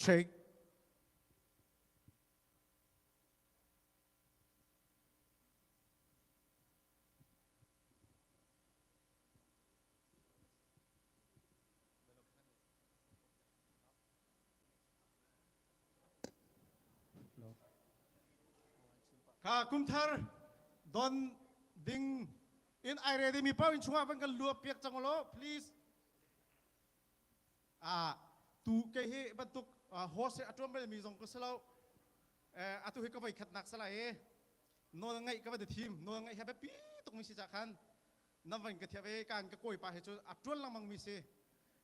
Check. Kha kumthar don ding in ai ready mi pau in chungah van kan luap piak cang law please. Ah tu ke hi bantuk host a tuan bal mi zong ka selo atu hi ka voi khat nak sala e nawl ngaih ka va thim nawl ngaih ha pi tuk mi si cha khan nan van ka thiam e kan ka kawi pa he cu a tuan lengmang mi si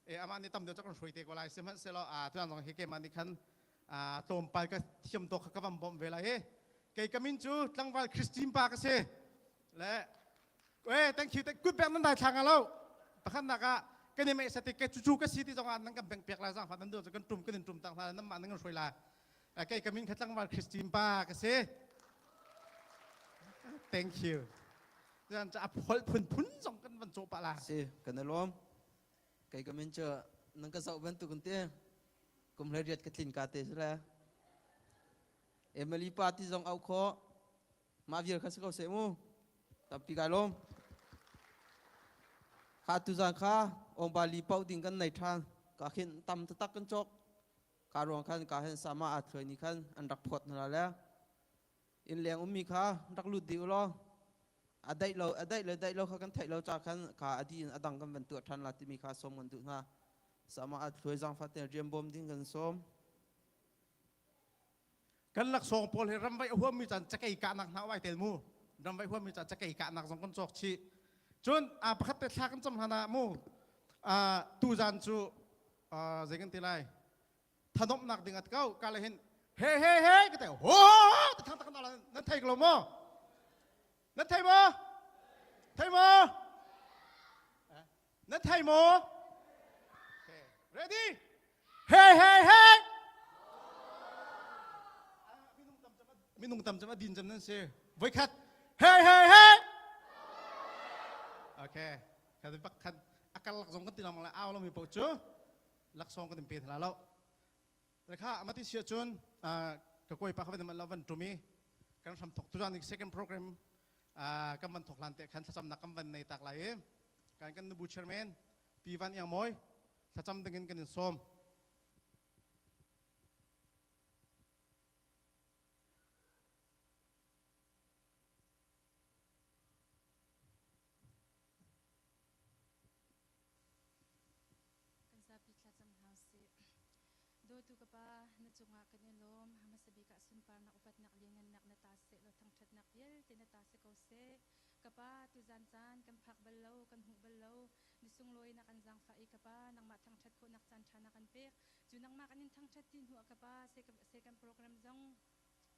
e amah nih tam deuh cak kan hruai te ko lai sihmanhsehlaw a tuan zong hi keimah nih khan a tlawmpal ka thiam tawk kha ka van bawmh ve lai e kei ka min cu tlangval Christine pa ka si le e thank you good bek nan dai thla nga lo pakhat nak ah kan i meh sati ke cucu ka si ti zong ah nan kan beng pek lai zang fa nan du kan tum kan in tum tak hna nan mah nan kan hruai lai kei ka min kha tlangval Christine pa ka si thank you Zan ca phol phun phun zong kan van cawh pah la. Si, kan i lawm. Kei ka min cu nan ka zoh bantuk in te kum hlei riat ka tlin ka te si le. Emily pa ti zong au khawh. Mah vial kha si ko seh mu. Tampi kai lawm. Kha tuzan kha ong bali pau ding kan nei ṭhan. Ka khin tam taktak kan cawk. Ka ruang khan ka hen sama aa thluai ni khan an rak phawt hna le. Innleng ummi kha rak lut dih u law a daih lo a daih le daih lo kha kan theih lo ca khan kha a dih in a dang kan van tuah ṭhan la timi kha sawm kan duh hna. Sama a thluai zaangfah tein rian bawm ding kan sawm. Kan laksawng pawl hi ramvaih a huammi caan cakei kahnak hna ai tel mu. Ramvaih huammi caan cakei kahnak zong kan cawk chih. Cun a pakhat te thla kan cam hlan ah mu tuzan cu zei kan ti lai thanomnak ding at ko ka le hin he he he ka te ho ho te thang tak na nan thei ko maw nan thei maw thei maw nan thei maw okay ready he he he minung tam cam adin cam nan si voi khat he he he okay khat bak khat akal lak zong kan ti lamang la aw lo mi po chu laksawng kan in pe hna lo kha amati sia cun ka koi pa kha van lo van tumi kan hram thok tuzan second program kan van thok lan te khan thlacamnak kan van nei tak lai i kan kan nubu chairman pi van iang moi thlacam dingin kan in sawm Kan zapi thlacam hna usih. Dawtu ka Pa, na cungah kan i lawm. Hmasa bik ah sunparnak, upatnak, lianngannak na ta seh law thangṭhatnak vialte na ta si ko seh. Ka Pa, tuzan caan kan phak bal lo, kan hmuh bal lo. Ni sunglawi na kan zaangfah i ka Pa, nangmah thangṭhat khawhnak caan ṭha na kan pek. Cu nangmah kan in thangṭhat ti hnu ah ka Pa, second program zong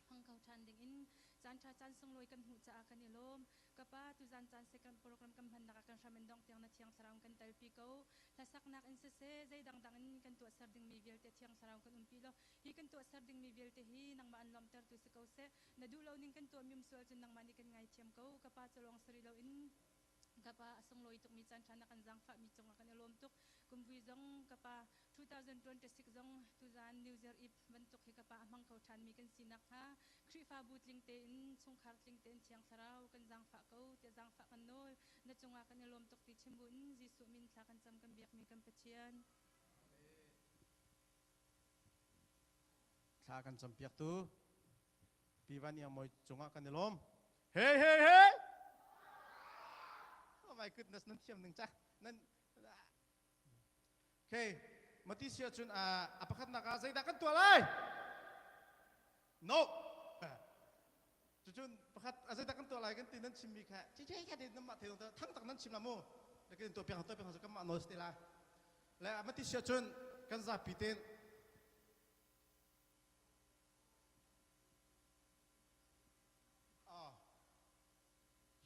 hmang kho ṭhan dingin caanṭha caan sunglawi kan hmuh caah kan i lawm. Ka Pa, tuzan caan second program kan hmannak ah kan hram in dongh tiang na Thiang Thlarau kan telpi ko. Hlasaknak in siseh, zei dangdang in kan tuahser dingmi vialte Thiang Thlarau kan umpi law, hi kan tuahser dingmi vialte hi nangmah an lawmhtertu si ko seh. Na duh lo ning kan tuahmi um sual cun nangmah nih kan ngaithiam ko. Ka Pa, cu lawng si rih loin ka Pa a sunglawi tukmi caan ṭha na kan zaangfahmi cungah kan i lawm tuk. Kumvui zong ka Pa 2026 zong tuzan New Year Eve bantuk hi ka Pa a hmang kho ṭhanmi kan si nakhnga Khrihfabu tling tein chungkhar tling tein Thiang Thlarau kan zaangfah ko tiah zaangfah kan nawl. Na cungah kan i lawm tuk ti chim buin Jesuh min thla kan cam kan biakmi kan Pathian. Thla kan campiaktu Pi Van Iang Mawi cungah kan i lawm. Hey hey hey! Oh my goodness, nan thiam ning ca. Nan Okay, mati sia cun a pakhatnak ah zeidah kan tuah lai? No. Cucun pakhat a zeidah kan tuah lai kan ti nan chimmi kha ci ci kha ti nan mah thei thang tak nan chim la mu. Le kan tuah piang tuah piang kan mah nawl te la. Le mati sia cun kan zapi ten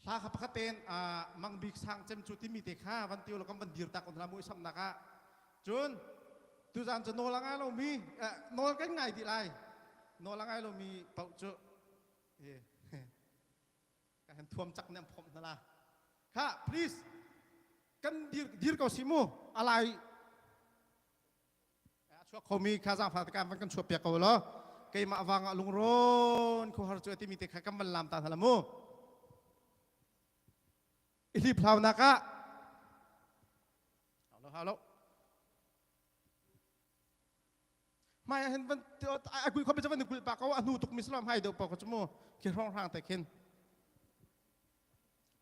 Hla kha pakhat tein mang bik sang cem cu timi te kha van ti kan van dir tak on hla mu samnak ah cun tuzan cu nawl a ngai lomi nawl kan ngai dih lai nawl a ngai lomi paoh cu ka han thuam cak nem phom hna la kha please kan dir dir ko si mu alai. Chuak khomi kha zaangfah te kan van kan chuah piak ko law keimah wang ah lungrawn khuahar cu timi te kha kan van lam ta hna la mu. I hliphlaunak ah halo halo mai ah hin van a kui khomi van kulh pa ko a hnu tuk mi salam hai deuh pa ko chu mu khi hrong hrang te khin.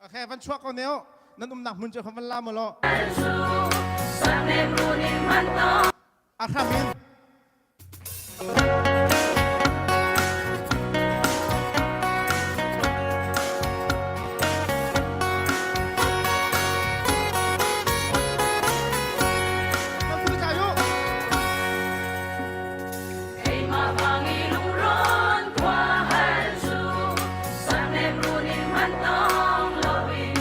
Okay, van chuak ko neo nan umnak hmun cu van la mu lo. A hram in Keimah vang i lungrawn khua har cu Saknem run in man tong loin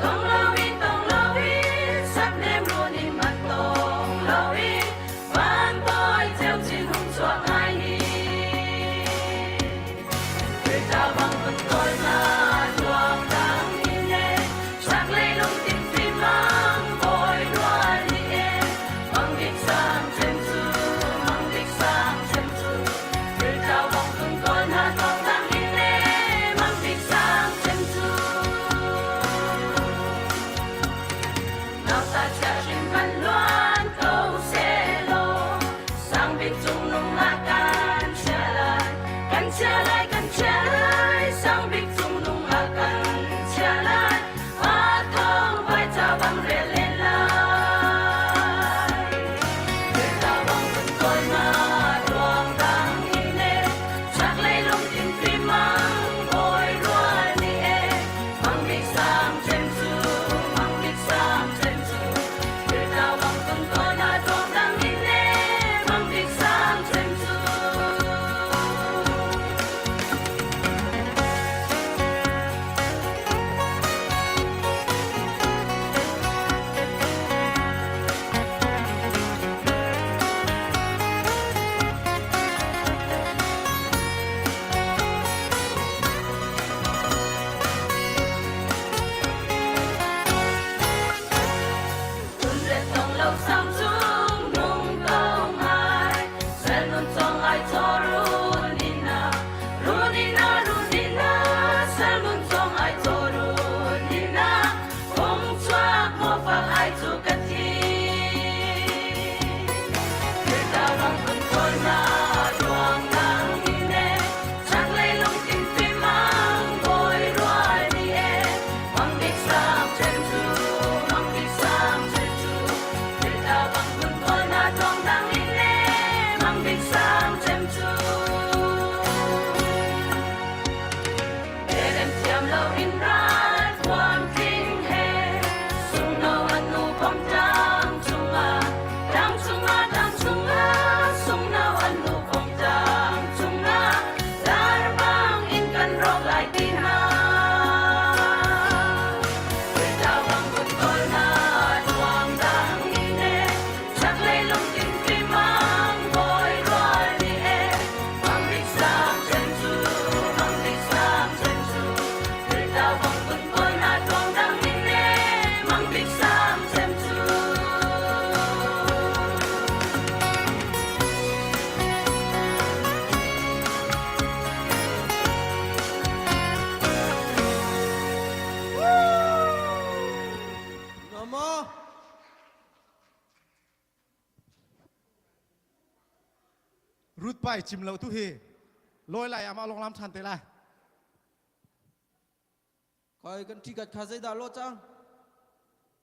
tong loin tong loin Saknem run in man tong loin Van toi ceu chin hung chuak ngai hi Krita bang kun toi na tuang dang in e Chaklei lungtin fimang bawi rual ni e Mang bik sang chem cu mang bik sang chem cu Krita bang kun toi na tuang dang in e Mang bik sang chem cu Nauta chia hrim kan luan ko selaw Sang bik cung nung ah kan chia lai kan chia lai kan chia lai Sang bik cung nung ah kan chia lai A thong vai ca bang rel len lai Krita bang kan kawi na ruang dang in e Chaklei lungtin fimang bawi rual ni e Mang bik sang chem cu mang bik sang chem cu Krita bang kan kawi na ruang dang in e Mang bik sang chem cu. Phun tong lo sang cung nung ko ngai sel nun chong ai cho runina runina runina sel nun chong ai cho runina Kong chuak mo fak ai chu ka thi Krita bang kun toi na ruang nang in e Chaklei lungtin fimang bawi rual ni e Mang bik sang chen cu mang bik sang chen cu Krita bang kun toi na tong dang in e Mang bik sang chem cu Em thiam lo in ral thuam tling he sungno an nu bom tlang cungah tlang cungah tlang cungah sungno an nu bom tlang cungah dar bang in kan rawk lai ti hna Krita bang kun kawl na tuang dang in e chaklei lungtin fimang bawi rual ni e Mang bik sang chem cu mang bik sang chem cu Krita bang kun kawl na tuang dang in e mang bik sang chem cu. No mo. Ruth pai chim lo tu hi loi lai ama long lam than te lai. Khoi kan ṭi kat kha zeidah lo cang?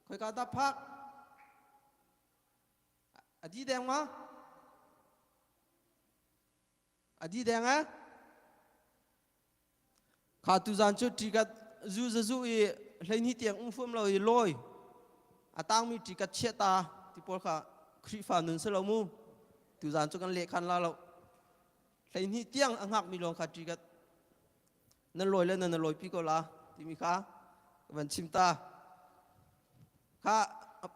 Khoi ka dah phak? A di deng ma? A di deng eh? Kha tuzan cu ṭikat zu zazu i hleihnih tiang um fuam lo i lawi a tangmi ṭikat chiah ta ti pawl kha Khrihfa nun si lo mu. Tuzan cu kan leh khan la lo. 12 tiang a hngakmi lawng kha ṭikat nan lawi le nan lawipi ko la timi kha ka van chim ta. Kha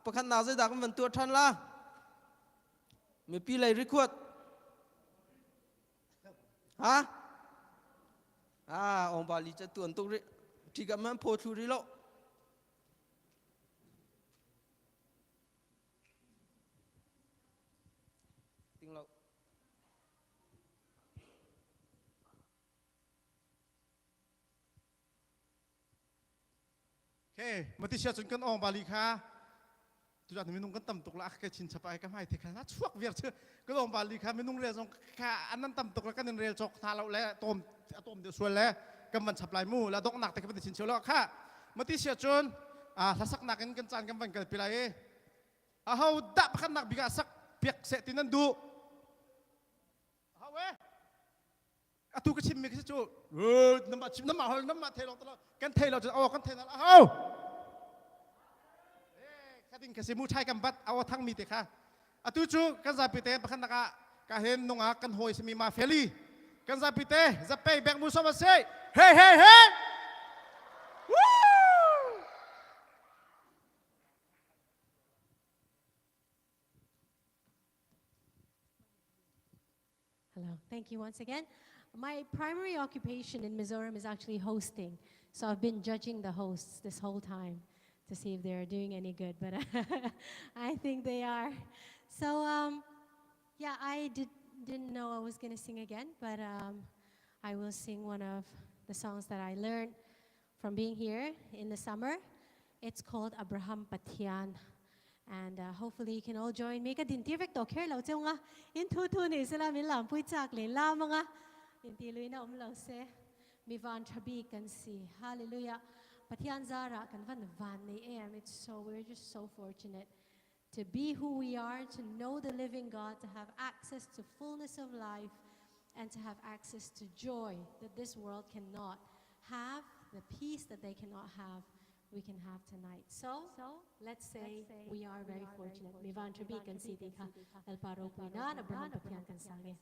pakhatnak zeidah kan van tuah ṭhan la? Mipi lei rikhuat. Ha? Ah, ong bali ca tuan tuk rih. Ṭi man phaw thlu rih lo. Ting lo. Okay, mati sia cun kan ong bali kha tuzat minung kan tam tuk la ke chin chapa ka mai the kha na chuak viar chu kan ong bali kha minung rel zong kha an tam tuk la kan in rel chok tha lo le tom atom de sual le kan van chap lai mu la dok nak te kan chin cheu lo kha mati sia cun a hlasak nak in kan caan kan van kal pi lai a ho dah pakhat nak bika sak piak se tin nan du hau e atu ka chimmi khi cu nama chim nama hol nama thei lo kan thei lo cu aw kan thei na hau khating ka si mu thai kam bat aw thang mi te kha atu cu kan zapi te pakhat nak ah ka hen nungak kan hoi simi ma feli kan zapi te zapei bek mu som ase hey hey hey Woo! Hello. Thank you once again. My primary occupation in Mizoram is actually hosting. So I've been judging the hosts this whole time to see if they're doing any good, but I think they are. So, yeah, I didn't know I was going to sing again, but I will sing one of the songs that I learned from being here in the summer. It's called Abraham Pathian. And hopefully you can all join me. Ka din tir vek to kher lo cheu nga. In thu thu ni sela min lam pui chak le la manga. In ti lui na um lo se. Mi van thabi kan si. Hallelujah. Pathian zara kan van van nei em. It's so, we're just so fortunate to be who we are, to know the living God, to have access to fullness of life, and to have access to joy that this world cannot have, the peace that they cannot have, we can have tonight. So, let's say we are very fortunate. Mi van thabi kan si ti kha Lalpa ropui nan Abraham Pathian kan sang e.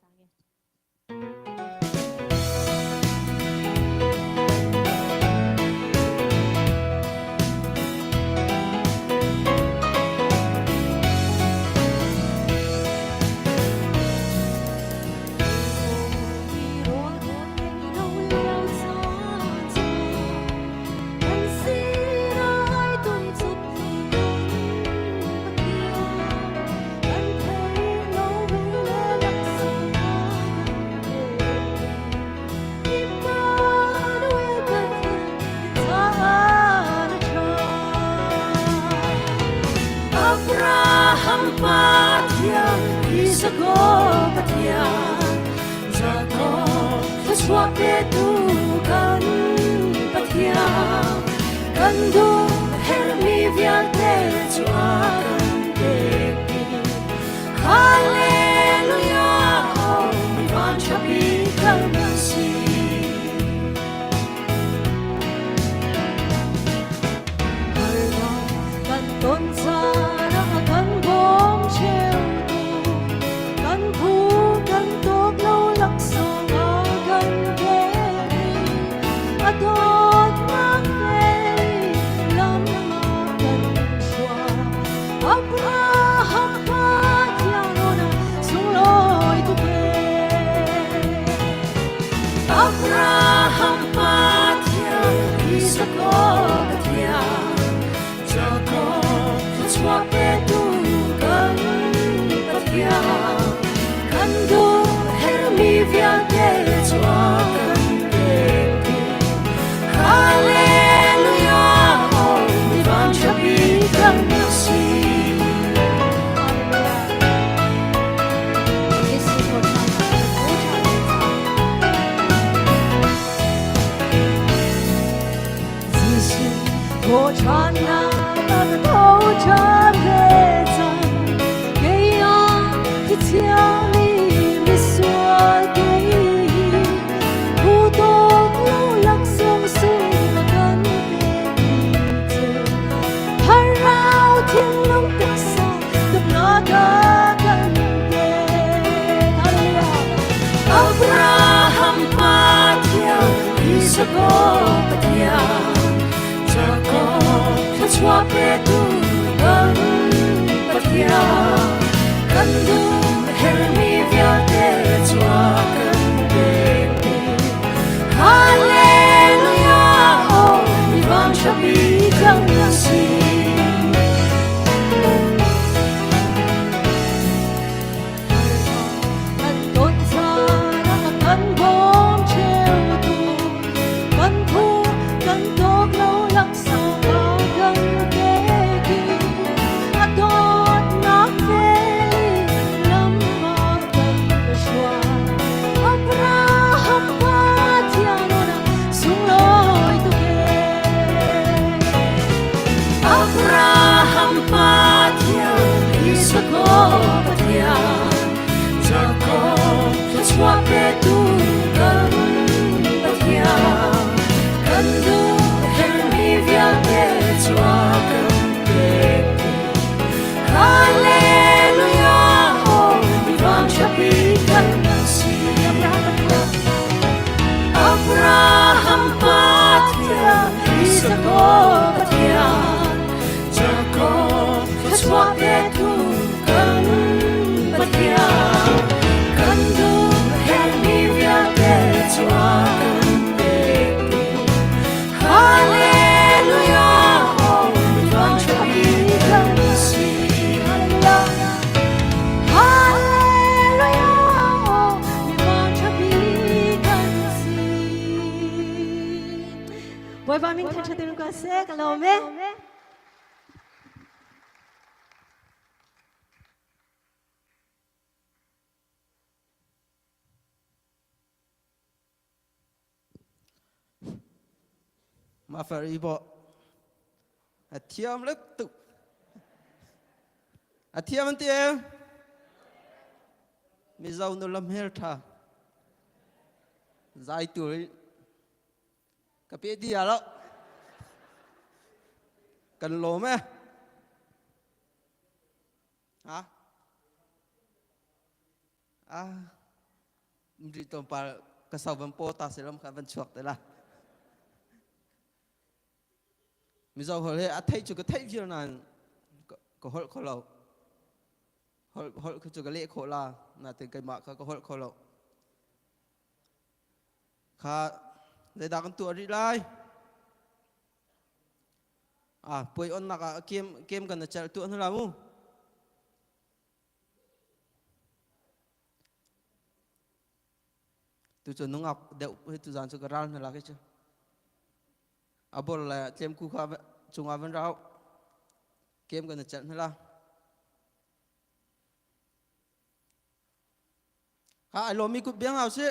Abraham Pathian, Isaac Pathian, Jacob thluachuah petu kan Pathian, kan duh herhmi vialte cu a kan pek dih. Hallelujah, oh, mi vanṭha bik kan si. Kan ton caan ah kan bawm cheutu, kan phu kan tawk lo laksawng a kan pek i a dawtnak lei lam ah kan hruai. Abraham Pathian sunglawi tuk ee. Abraham Pathian, Isaac Pathian, Jacob thluachuah petu kan Pathian, kan duh herhmi vialte cu a kan pek dih. Hallelujah, oh, mi vanṭha bik kan si. Jesuh thawṭhannak a ka tho ṭhan ve cang. Kei ah thi thiangmi misual kei hi phu tawk lo laksawng sung a kan pekmi cu thlarau thinlung taksa damnak a kan pek. Hallelujah. Abraham Pathian, Isaac Pathian, Jacob thluachuah petu kan Pathian, kan duh herhmi vialte cu a kan pek dih. Hallelujah, oh, mi vanṭha bik kan si. Bawipa min thangṭhat in ko seh, ka lawm e. Ma fer i bo a thiam le tuk a thiam an ti e Mizo nu lam hel tha zai tu ka pe di lo kan lawm e ha ah ri tlawmpal ka sau van paw ta se lam kha van chuak te la Mizo hol he a theih cu ka theih viar nain ka holh kho lo holh holh cu ka leh khawh la natin keimah kha ka holh kho lo kha zeidah kan tuah rih lai ah puai onnak ah kem kem kan na celh tuah hna la mu Tu cu nungak deuh hi tuzaan cu ka ral hna la khi cu. A bor le tlem ku kha cungah van rau. Kem kan celh hna la. Ha ai lomi kut biang hau si.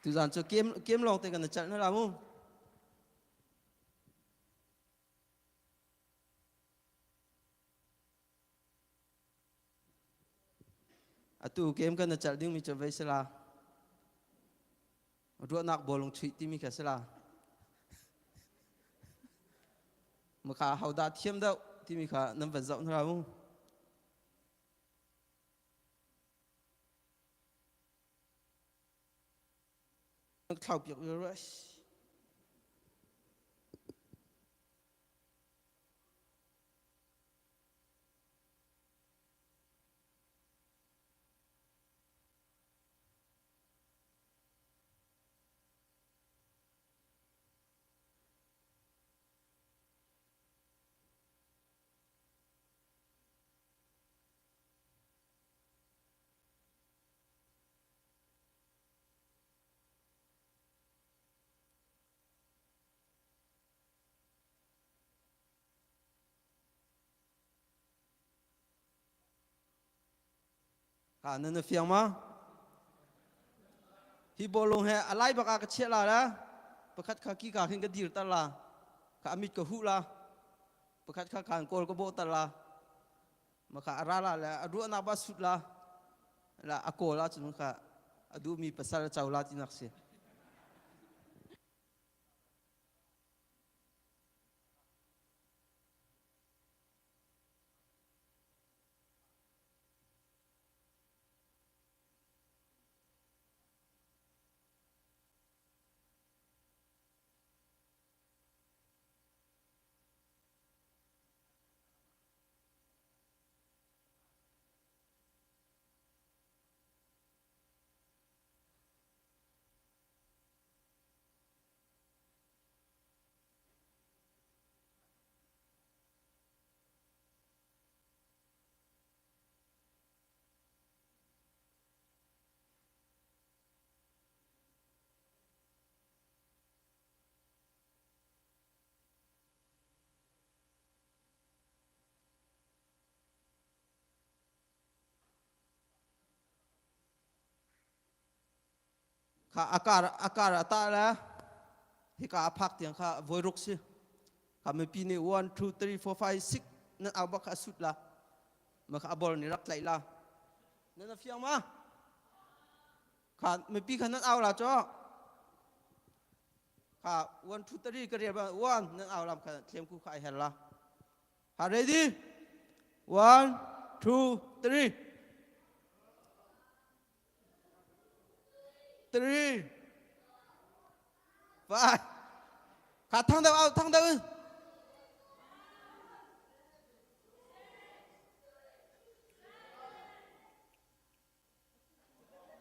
Tuzaan cu kem kem lawng te kan celh hna la mu. Atu game kan na celh dingmi cu vei sila. Ruahnak bawlung chuih timi kha sila. Maka hodah thiam deuh timi kha nan van zoh hna mu. Thlau piak ruah. Ha na na fiang ma? Hi bawlung he a lai bak ah ka chiah la la. Pakhat kha ki ka khin ka dir tar la. Ka amit ka hu la. Pakhat kha kan kawl ka bawh tar la. Ma kha a ra la le a ruahnak ba sut la. La a kawl ah cun kha a duhmi pasal a co la tinak si. Kha akar akar a tah le hika a phak tiang kha voi ruk si. Kha mipi nih 1 2 3 4 5 6 nan au bak kha a sut la. Ma kha a bol nih rak tlaih la. Nan a fiang ma? Kha mipi kha nan au la cho. Kha 1 2 3 ka rial ba 1 nan au lam kha thlem ku kha ai her la. Ha ready? 1 2 3 3 5 Kha thang deuh au thang deuh.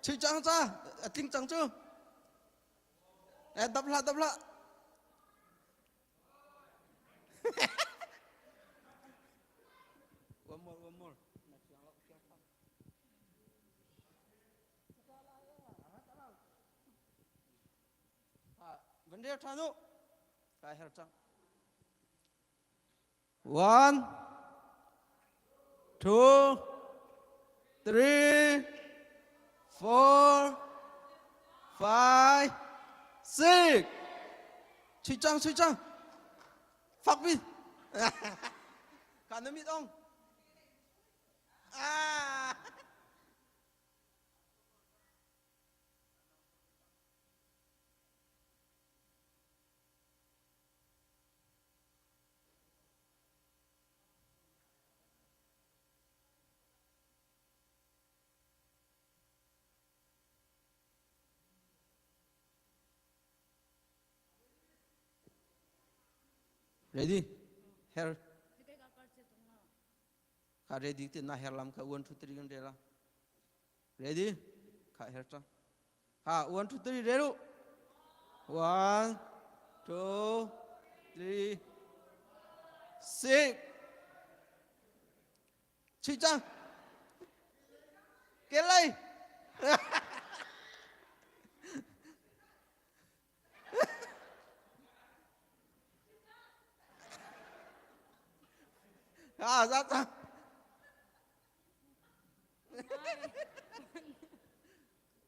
Chui cang ca, a tling cang cu. Eh dap hlah dap hlah. One more, one more. Van rel ṭhan u. Kai her cang. One, two, three, four, five, six. Chui cang, chui cang. Fak bi. Ka na mit ong. Ah. Ready? Her. Kha ready te na her lam kha 1 2 3 kan rela. Ready? Kha her chang. Ha 1 2 3 ready. 1 2 3 6 Chui cang. Ke lei. À, ra ra.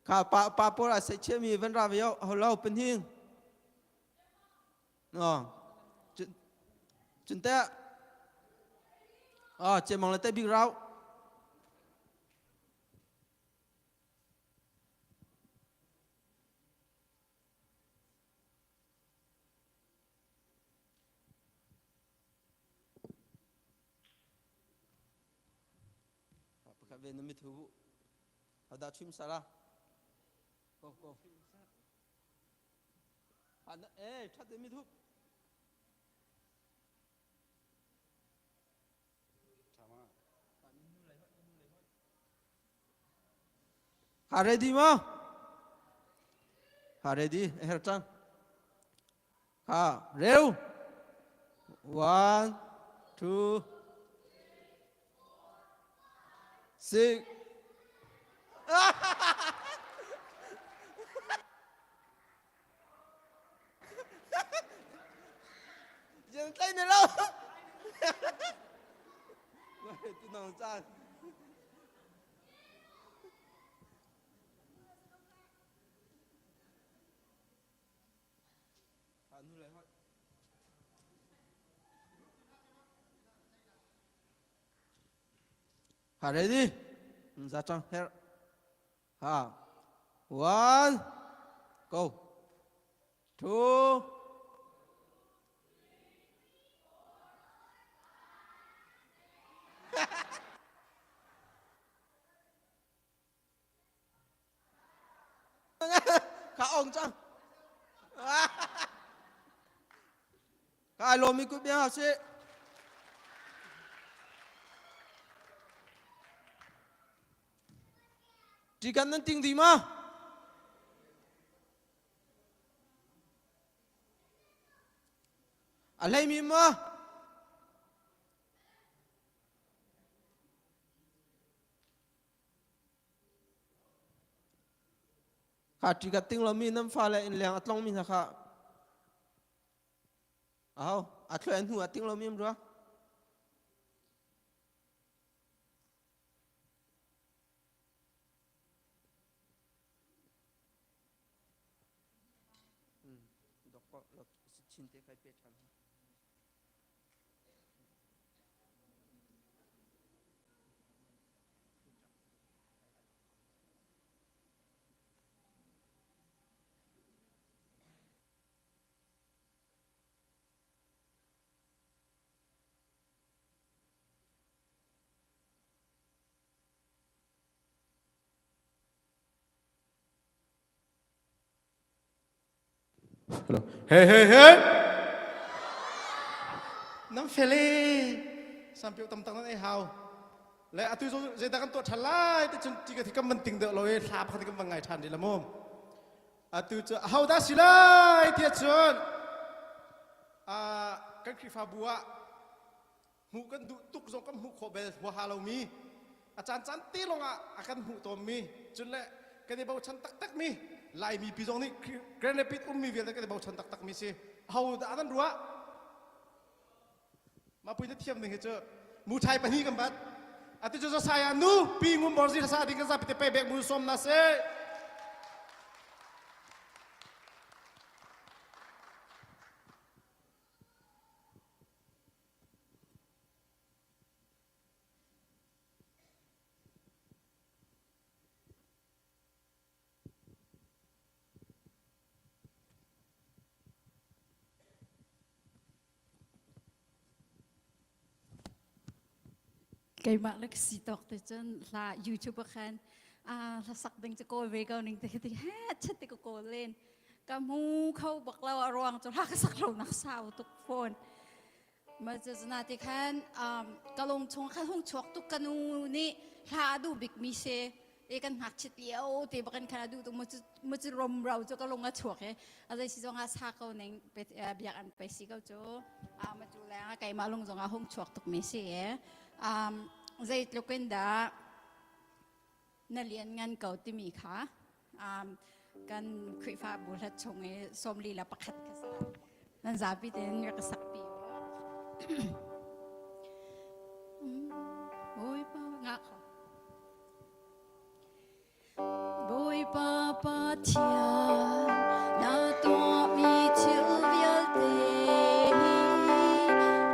Kha pa pa pawl a sei chiami van ra ve ho lo pen hing. No. Cun te ah che mang le te bik rau. Pakhat ve na mithu bu. Hada chim sara. Go go. Ha na eh that de mithu. Ha ready ma? Ha ready her chang. Ha reu. One, two, six. Dừng tay này đâu. Tôi nòng chan. Ha ready? Ra chang her. Ha. One, go. Two. Kha ong cang. Ka lawm i kut bia si. Tikan nan ting di ma? A hlei mi ma? Kha ṭi ka ting lomi nan fale inn leng a tlongmi hna kha aho a thluai an hnu a ting lomi am rua. Chin te kai pe ṭhan. Hey hey hey. Nam fele. Sampiu tam tang nan ei hau. Le atu zo zeidah kan tuah ṭhan lai ti cun ti ka thi kan van ting deuh lo i hla pakhat kan van ngai ṭhan rih la mu. Atu cu ahodah si lai ti ahcun kan Khrihfabu ah hmuh kan duh tuk zong kan hmuh khawh bel huaha lomi a caan caan te lawng ah a kan hmuh tawnmi cun le kan i bochan taktakmi. Laimi pi zong nih Grand Rapid ummi vialte kan i bochan taktakmi si. Ho dah nan ruah? Ma pui na thiam ding hi cu mu thai pahnih kan bat. Atu cu saya nu pi ngum bor zi sa ding kan zapi te pe bek mu som na se. Keimah le ka si tawk te cun hla YouTube ah khan hla sak ding cu kawl ve ko ning te khi ti he chat te ka kawl len ka hmu kho bak lo a ruang cu hla ka sak lo nak sau tuk phone Ma cu ti khan ka lung chung khan hung chuak tuk ka nu nih hla a duh bikmi si e kan ngakchit lio te bakin khan a duh tuk mu cu rom ro cu ka lung a chuak e a zei si zong ah sa ko ning biak an pe si ko cu ma cu leng ah keimah lung zong ah hung chuak tuk mi si e zeitluk in dah na lian ngan ko timi kha kan Khrihfabu hlat chung i sawmli le pakhat ka sa nan zapi tein rak ka sakpi Bawipa nga kho Bawipa Pathian na tuahmi thil vialte hi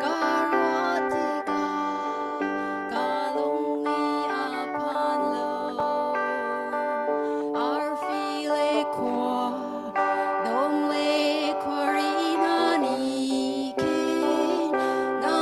ka ruah tikah ka lung nih a phan lo. Arfi le khua, dong le khuari hna nih khin na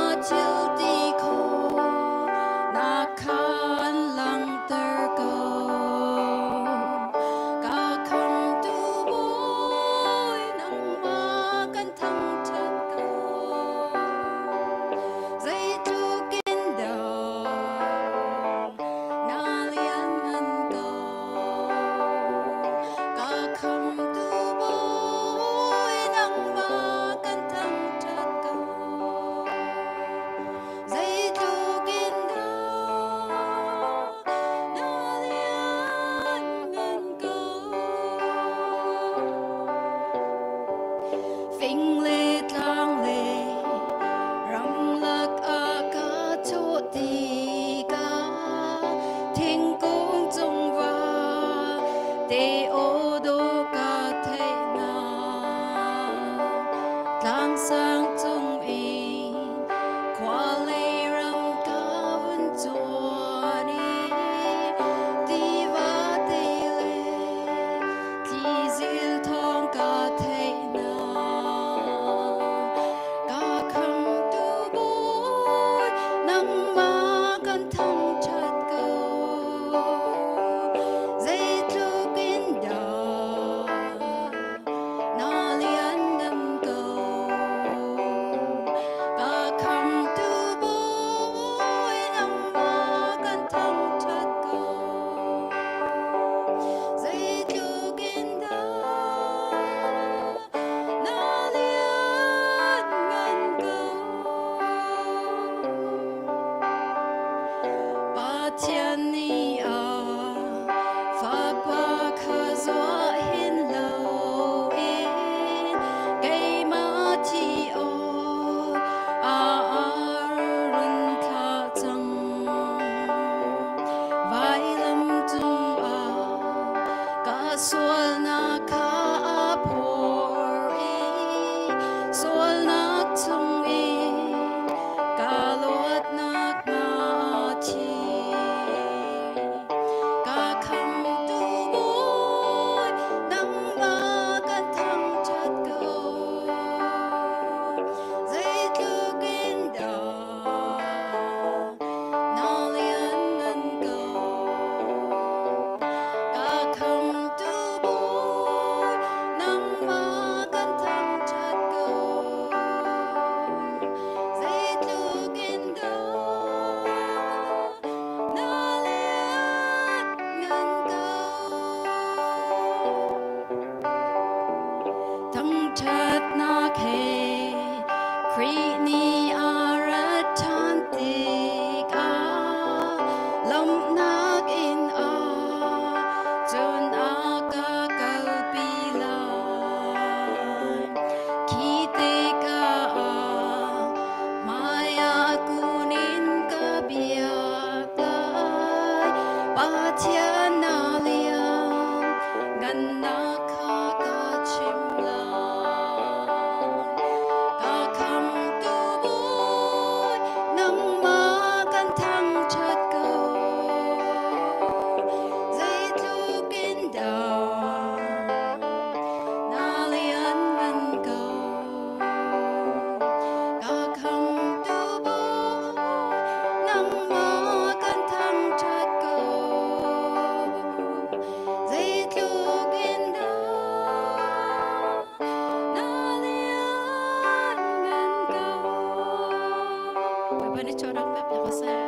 Bawipa nih chuahnak pek piak ko seh.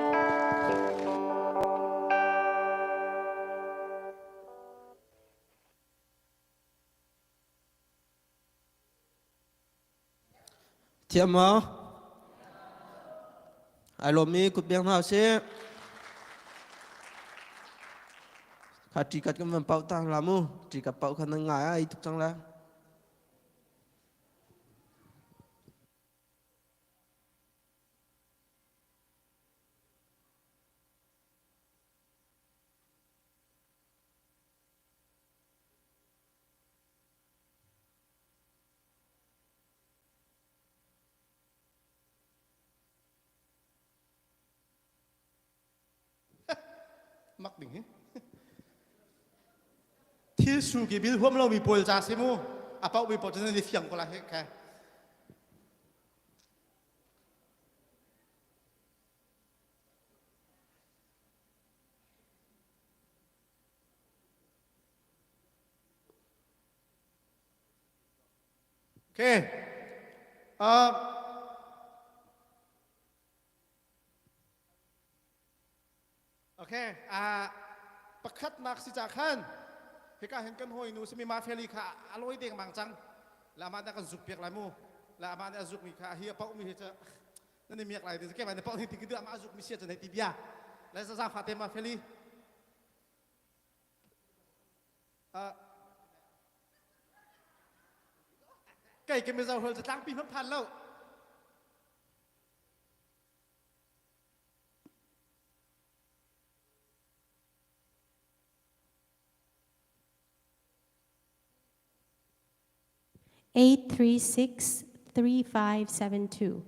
Thiam maw? Ai lawmmi kut beng hna usih. Kha ṭikat kan van pauh tang la mu. Ṭikat pauh kha nan ngai ai tuk cang la. Mak ding hi. Thil su ki bil huam lomi pawl ca si mu. A pauh mi pawl cu nan i fiang ko la he kha. Okay. Uh, okay. Uh, pakhatnak si ca khan hika hin kan hawi nu simi ma feli kha a loi deng mang cang la ma na kan zuk piak lai mu la ma na zuk mi kha hi a pau mi hi cha nan i miak lai ti ke ma na pau hi ti ki ma zuk mi sia chan ti bia la za za fa te ma feli Kei ke Mizo hol cu tlangpi hmanh phan lo. 836 3572.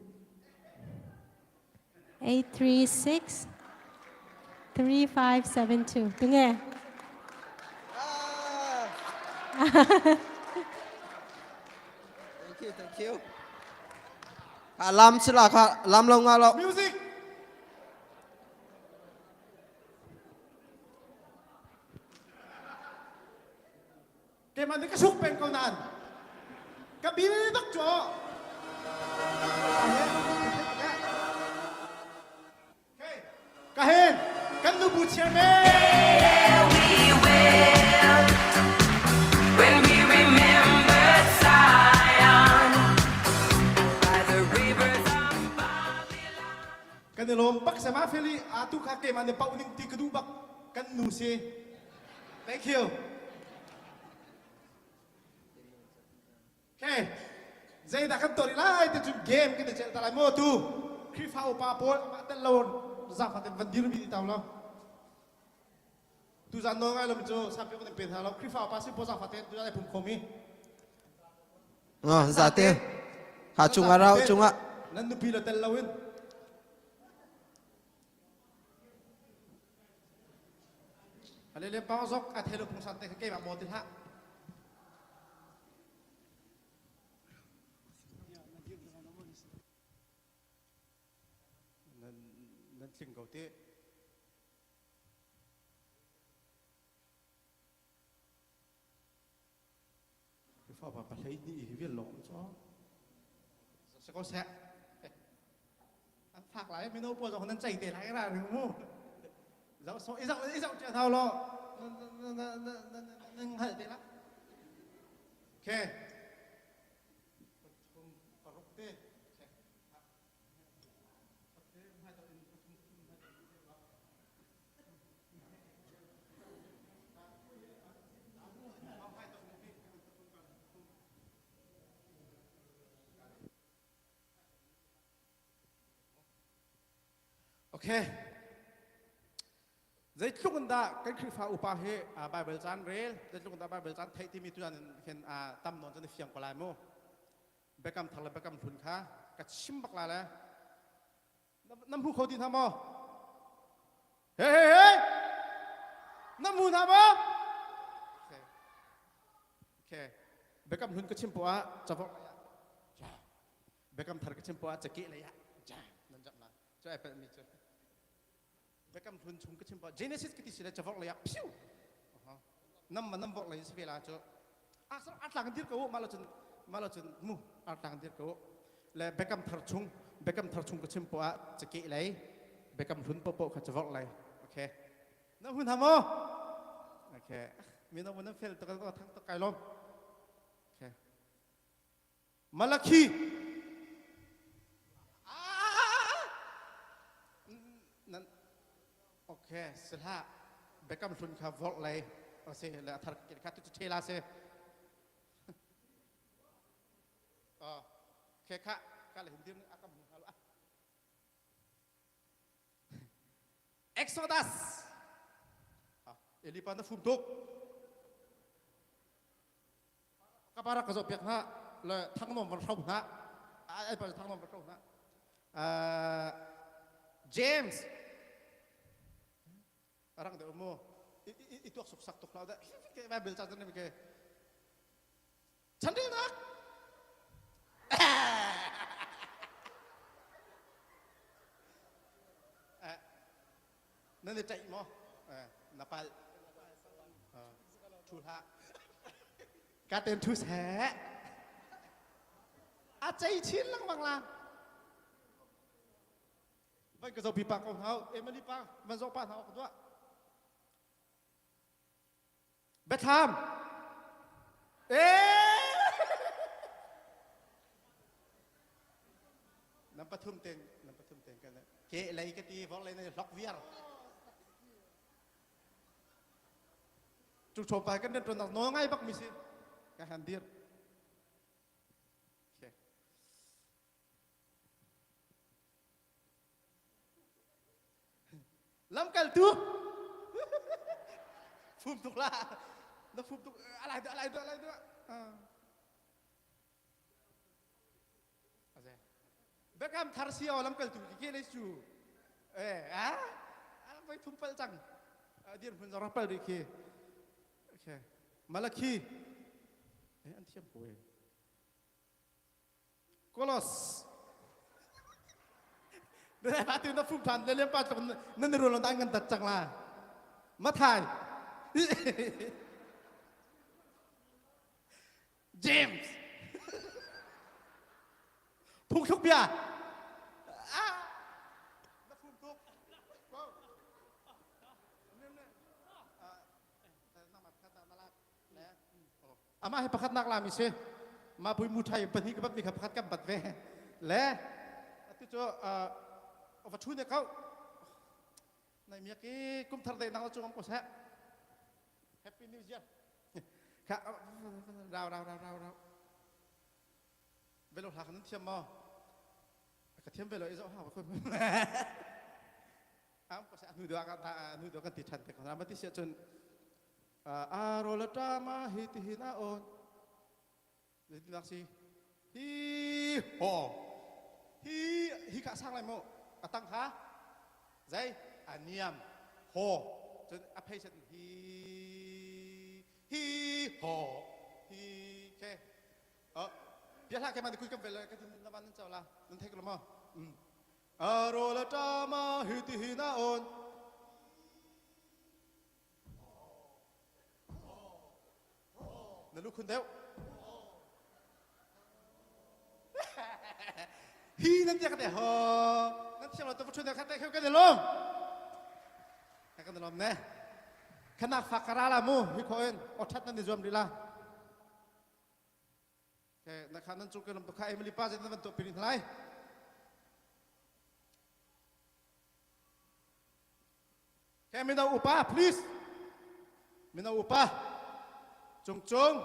836 3572. Tunge. Thank you, thank you. Kha lam sila kha lam lo nga lo. Music. Keimah nih ka suk peng ko nain ka bil bak cu ka hen kan nubu chairman When we remember Zion by the rivers of Babylon. Kan i lawm bak sama feli atu kha keimah nih pauh ning ti ka duh bak kan nu si Thank you. Okay. Zeidah kan tuah lai ti cun game kan i celh ta lai maw tu Khrihfa upa pawl amah tel lo zafa ten van dir mi ti tau lo. Tu zan nawl ngai lo mi cu sampi kan in pe hna lo Khrihfa upa si pawl zafa ten tu zan ai pum khomi. Ah, zate. Ha chungah rau chungah. Nan nupi lo tel lo in. Alele pang zok a thelo pungsan te kha keimah maw ti hlah. Nan nan tling ko ti. Fa pa pa hlei ni hi vial lawng cu. Se ko seh. An fak lai mino pawl zong nan cei te lai ra ring mu. Zoh so i zoh i zoh cia thau lo. Na na na na na hngal te la. Okay. Pathum paruk te. Okay. Zeitluk in dah kan Khrihfa upa hi Bible caan rel, zeitluk in dah Bible caan theih timi tuan hin tam nawn cun i fiang ko lai mu. Biakam thar le biakam hlun kha ka chim bak lai le Na hmu kho ti hna maw? Hey, hey, hey! Na hmu hna maw? Okay. Okay. Biakam hlun ka chim poah cavok lei ah. Biakam thar ka chim poah cakeh lei ah. Nan jam la. Cu ai palh mi cu. Biakam hlun chung ka chim poah Genesis ka ti si le cavok lei ah phiu. Nam ma nam vok lei si ve la cu. Asar atlang dir ko ma lo cun ma lo cun mu atlang dir ko. Le Biakam thar chung. Biakam thar chung ka chim poah ah cakeh lei, biakam hlun poahpoah kha cavorh lei. Okay. Na hun ha maw? Okay. Mino mun nan fel tuk thang tuk kai lawm. Okay. Malakhi. Nan Okay, sila biakam hlun kha vorh lei ase le athar kha tu thela se. Okay, kha ka le hindir akam hung halo. Exodus. Elipa na fum tuk. Ka para ka zoh piak hna le thangnom van hro hna. Ai pa thangnom van hro hna. James rang deuh mu i tuak suk sak tuk hlah dah Bible ca cun ke Chanrilnak! Nan i ṭaih maw? Na palh. Ṭhu hlah. Ka ten ṭhu seh. A cei chin lengmang la. Van ka zoh pi pa ko hau. Emily pa, van zoh pa hna awk duah. Biathlam. Eh! Nan pathum ten nan pathum ten kan ke lei ka ti vok lei na hlok viar. Cu chopa kan ren tuan nawl ngai bak mi si. Ka han dir. Okay. Lamkaltu fum tuk la na fum tuk alai deuh alai deuh alai deuh Biakam thar si aw lamkaltu ki ke le cu eh a voi thum pal cang dir hmun zong pal rih khi okay Malakhi eh an thiam ko eh Kolos. Na tu na fum than le lem pa tluk nan ni rul an kan dat cang la. Mathai. James. Phungthluk bia. Ah. Na fum tuk. Amah hi pakhatnak lami si. Mah pui mu thai pahnih ka bat mi kha pakhat kan bat ve. Le atu cu va thu ne kau. Nai miak i kum thar dei nang cu ko seh. Happy New Year. Kha rau rau rau rau rau. Velo hla kan thiam maw? Ka thiam velo i zoh hau ko. Am ko seh nu dua ka nu dua kan ti than te ko. Ma ti sia cun A rawl a ṭam ah hi ti hin a awn. Zeitindah si? Hi haw. Hi hi kha sang lai mu. A tang kha zei a niam haw. Cun a phei set hi hi haw hi ke. Bia hlah ke man kui kam vel ka tin na van nan chau la. Nan thei ko lo maw? A rawl a ṭam ah hi ti hin a awn. Na lukhun deuh. Hi nan tiak te ho. Nan thiam lo to thun khat te kan lom. Kan lom ne. Khana fakara la mu hi kho en o that nan ni zuam dila. Ke na kha nan chu ke lom to kha Emily pa je nan to pirin lai. Ke mino upa please. Mino upa. Cung cung.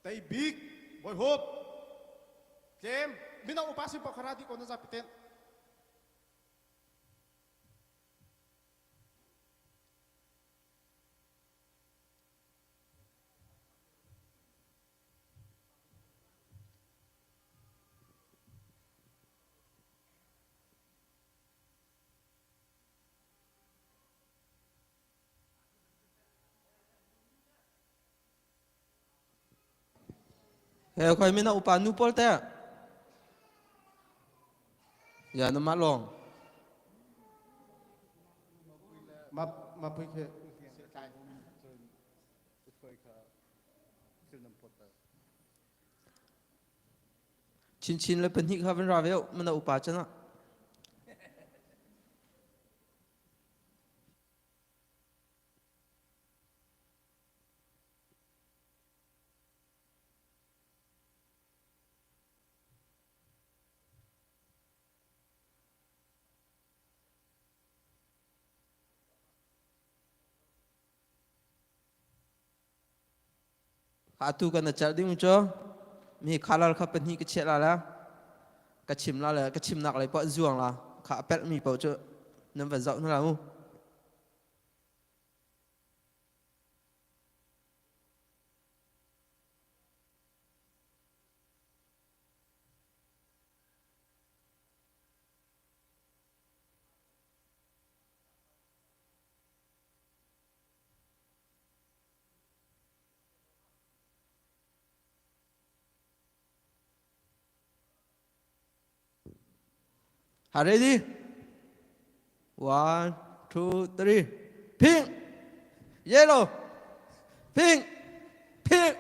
Tei bik. Boy hope. Tlem. Mino upa sin pokhara di ko na zapi ten. He khoi mina upa nu pawl te. Ya na mah long. Ma ma pui khe Chinchin le pahnih kha van ra ve mana upa chan ah. Atu kan a ding cu mi khalal kha pahnih ka chiah la la ka chim la le ka chimnak lei poah zuang la kha a pelh mi paoh cu nan van zoh hna la mu. Ha ready? One, two, three. Pink, yellow, pink, pink.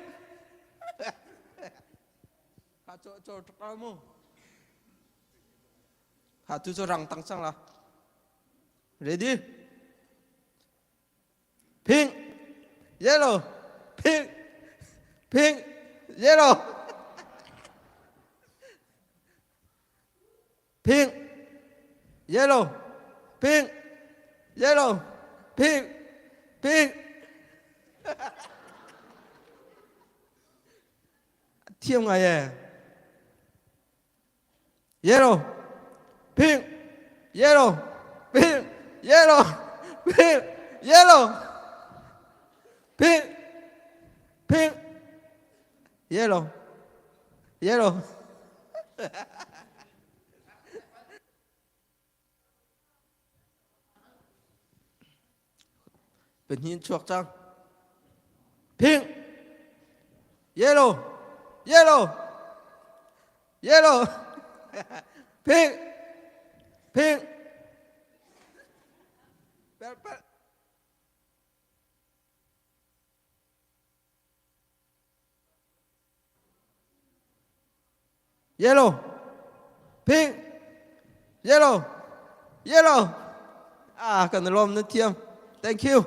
Ha cho cho cho mu. Ha tu cho rang tang sang la. Ready? Pink, yellow, pink, pink, yellow. Pink, yellow, pink, yellow, pink, pink. Thiam ngai e. Yellow, pink, yellow, pink, yellow, pink, yellow, pink, pink, yellow, yellow. Pahnih chuak cang. Pink, yellow, yellow, yellow, pink, pink. Pel pel. Yellow, pink, yellow, yellow. Ah, kan lawm na thiam. Thank you.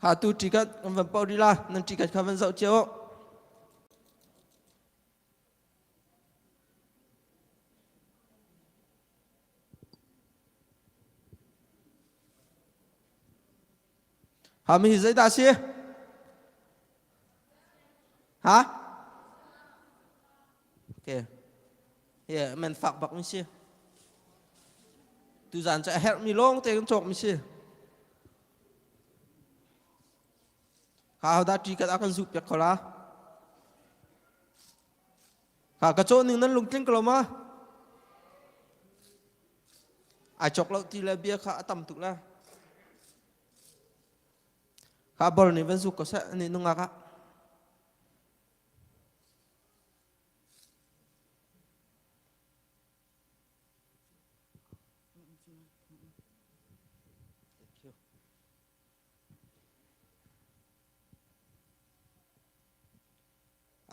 Ha tu ticket kan van pau la, nan ticket kha van zoh cio. Ha mi hi zeidah si? Ha? Okay. Hi men fak bak mi si. Tuzan cu a herh mi lawng te kan cawk mi si. Ha hodah ṭi kat a kan zuh piak kho la? Ha ka caw ning nan lungtling ko lo ma? Ai cawk lo ti le bia kha a tam tuk la. Kha bor nih van zuk ko seh ni nungak ah.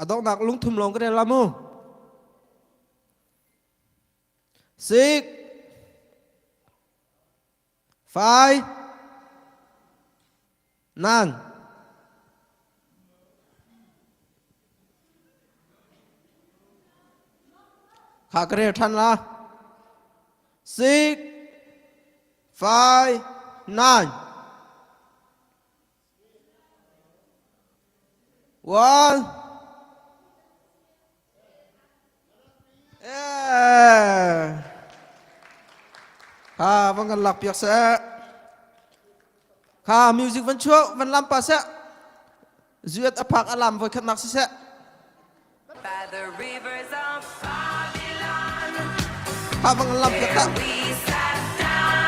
A donghnak lungthum lawng ka rel la mu. Six, five, nine. Kha ka rel ṭhan la. Six, five, nine. One. Yeah. Kha van kan lak piak seh. Kha music van chuak van lam pa seh. Zuet a phak alam voi khat nak si seh. By the rivers of Babylon, Kha van kan lam piak there ta. we sat down.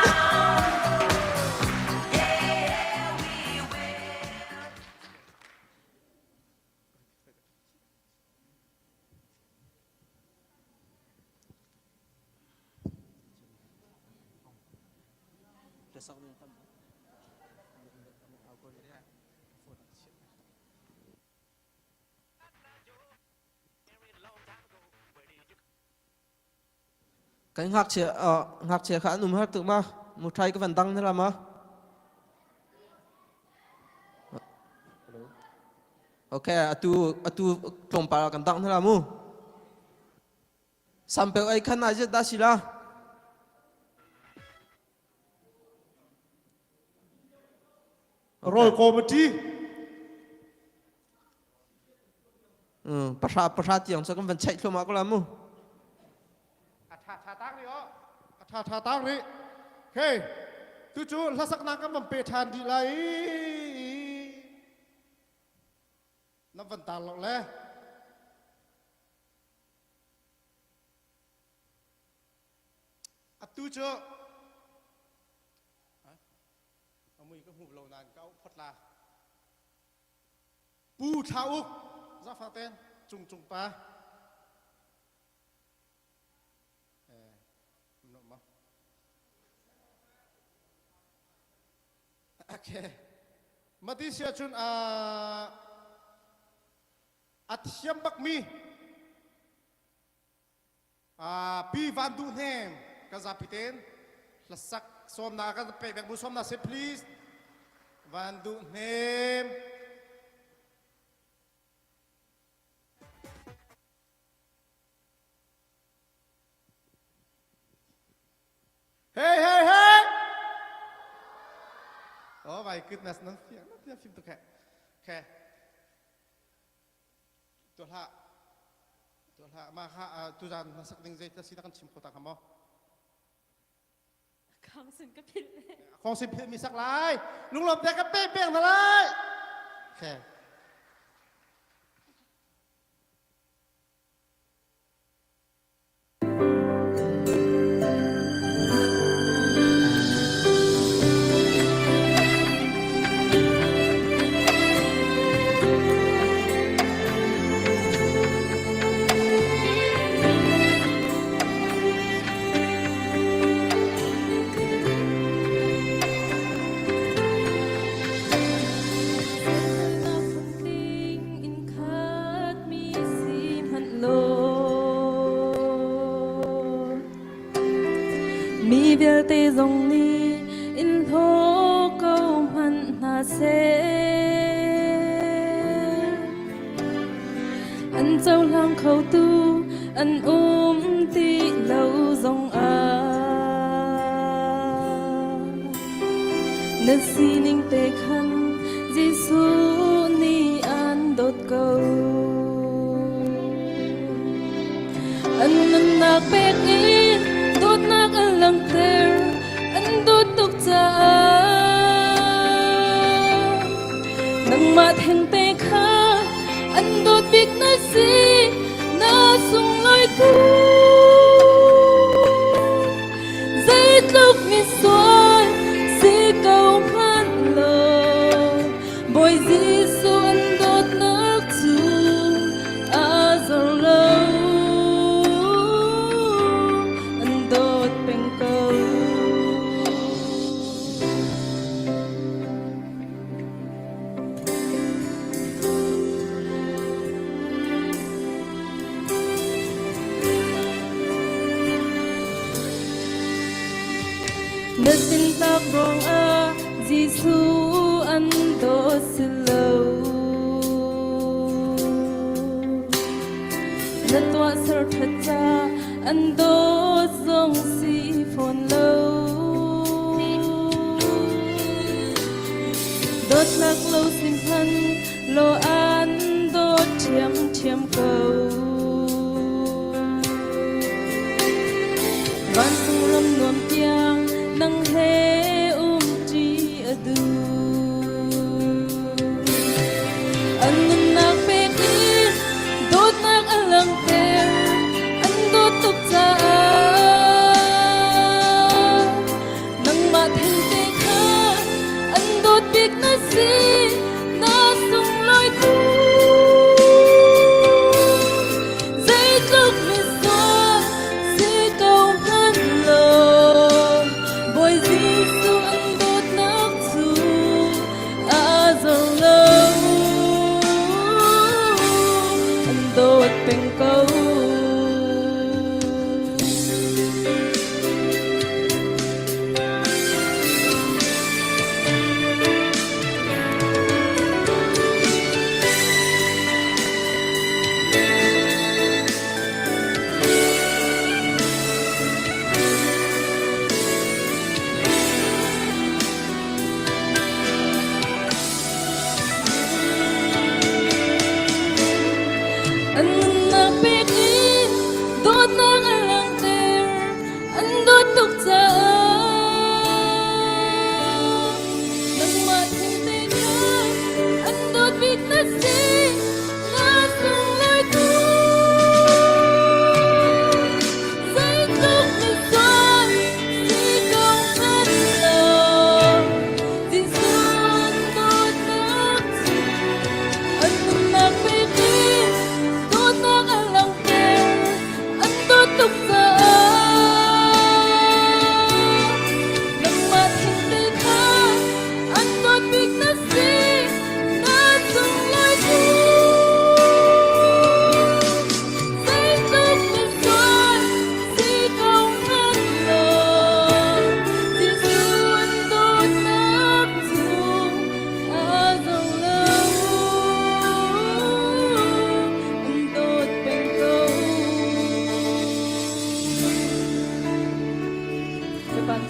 Yeah, we will. Kan ngakchia ngakchia kha an um har tuk ma muthai ka van dang na la ma? Okay, atu atu tlawmpal kan dang na la mu. Sampeu ai khan ai da si la. Roll committee. Pahra pahra tiang cu kan van cheih thluahmah ko la mu. A tha tha tak rih oh. A tha tha tak rih. Okay. Tu cu hlasaknak kan van pe ṭhan dih lai. Na van tar lo le. Atu cu a mui ka hmu lo nain ka auh phot la. Pu Thla Uk zafa ten Cung Cung pa Okay. Mati sia cun a a thiam bak mi Pi Van Duh Hnem kan zapi ten hlasak sawmna kan pe bek bu sawmna se please Van Duh Hnem. Hey hey hey! Oh my goodness, nan fiang nan fiang fim tuk he. Okay. Tu hlah. Tu hlah ma kha tuzan na sak ding zei si na kan chim kho ta kha maw? Khang sin ka philh. Khong sin philh mi sak lai. Lunglawm te ka pe peng na lai. Okay. Mi vialte zong nih in hlaw ko hmanh hna seh. An cohlang khotu an um ti lo zong ah na sining te khan Jesuh nih an dawt ko. An nunnak pek in dawtnak an langhter, an dawt tuk caah. Nangmah thengte kha an dawt bik na si, na sunglawi tuk. Zeitluk misual si ko hmanh law, Bawi Jesuh an dawtnak cu a zor lo. An dawt peng ko. Na sintak ruangah Jesuh an dawt si lo. Na tuahser ṭhat ca an dawt zong si fawn lo. Dawtlak lo sin hman law an dawt ṭhiamṭhiam ko. Vancung ram nuam tiang nang he umṭi a duh. An nunnak pek in dawtnak a langhter, an dawt tuk caah. Nangmah thengte kha an dawt bik na si, na sunglawi tuk. Zeitluk misual si ko hmanh law, Bawi Jesuh.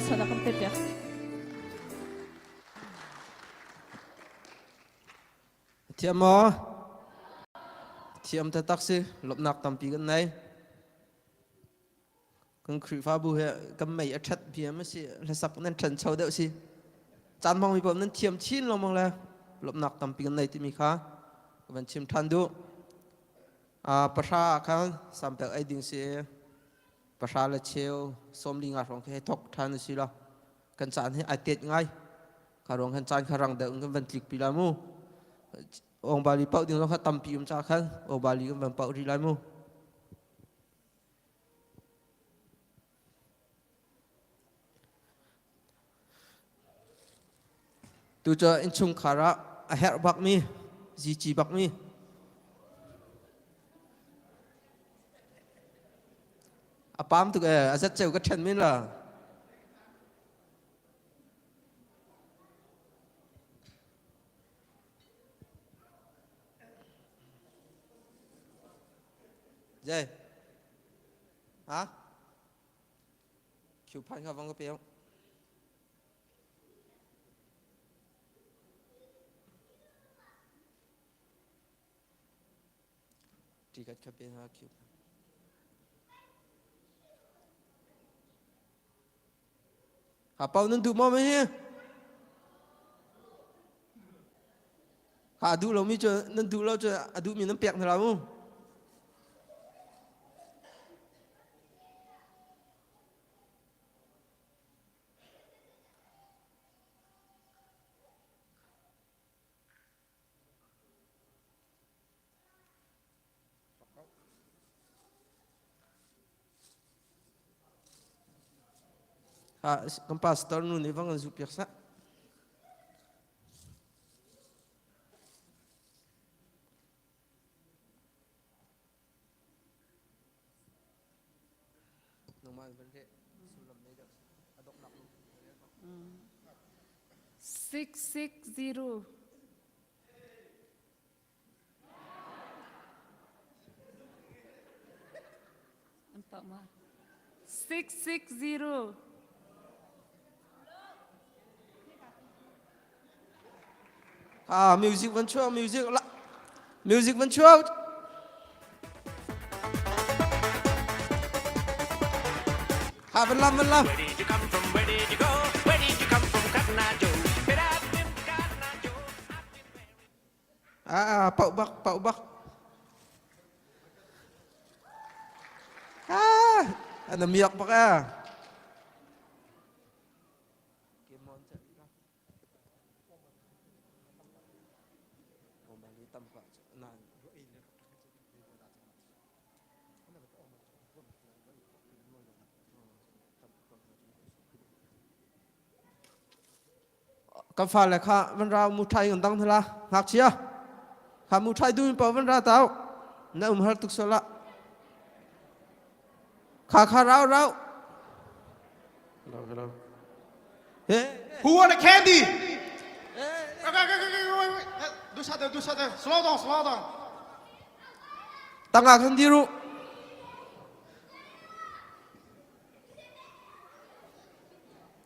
Thluachuah kan pe piak. Thiam maw? Thiam taktak si. Lawmhnak tampi kan nei. Kan Khrihfabu he kan mei a ṭhat bia ma si hlasak nan ṭhancho deuh si. Caan hmangmi paoh nan thiam chin lengmang le lawmhnak tampi kan nei timi kha ka van chim ṭhan duh. Pahra ah khan sampek ei ding si pahra le cheu sawmli nga hrawng khi hei thok ṭhan a si lo. Kan caan hi ai tet ngai. Kha ruang khan caan kha rang deuh in kan van tlik pi lai mu. Ong bali pauh ding zong kha tampi um ca khan ong bali kan van pauh rih lai mu. Tu cu innchungkhar ah a herh bakmi, zici bakmi a pam tuk ee, a zat ceu ka ṭhen men la. Jai. Ha? Khiu phan kha vang ka pe. Tikat kha pe ha khiu. Ha pau nan duh maw me hi? Ha duh lomi cu nan duh lo cu a duhmi nan pek hna la mu. Kan pastor nu nih vang an zuh piak sah. 660. 660. Ah, music van chuak, music la. Music van chuak. Ha van lam van lam. Where did you come from? Where did you go? Where did you come from, Cotton Eye Joe? But I've been Cotton Eye Joe. I've been Ah, pau bak, pau bak. Ah, ana miak bak ah. Kan fale kha van ra mu ṭhai kan dang hna ngakchia kha mu ṭhai duh in paoh van ra tau na um har tuk sual ah kha kha rau rau Hello, hello. Hey. Who want a candy? Okay, okay, okay, wait, wait. Do something, do something. Slow down, slow down. Tangah kan diru.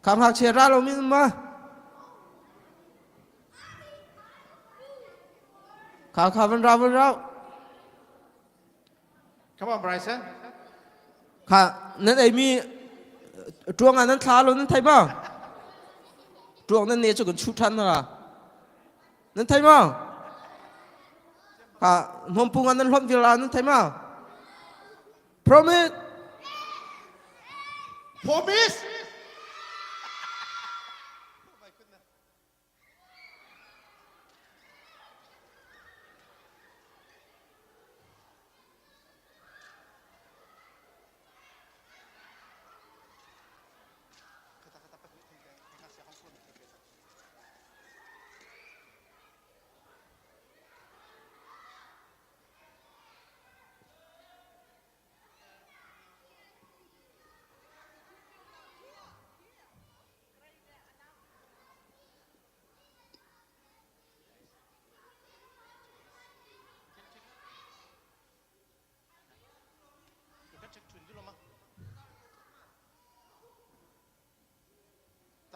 Kha ngakchia ra lo min ma. Kha kha van ra van ra. Come on, Bryson. Kha nan ei mi tuang ah nan thla lo nan thei ma? Tuang nan ne chu kan chu than na. Nan thei ma? Kha hnom pung ah nan hlom vil nan thei ma? Promise. Promise.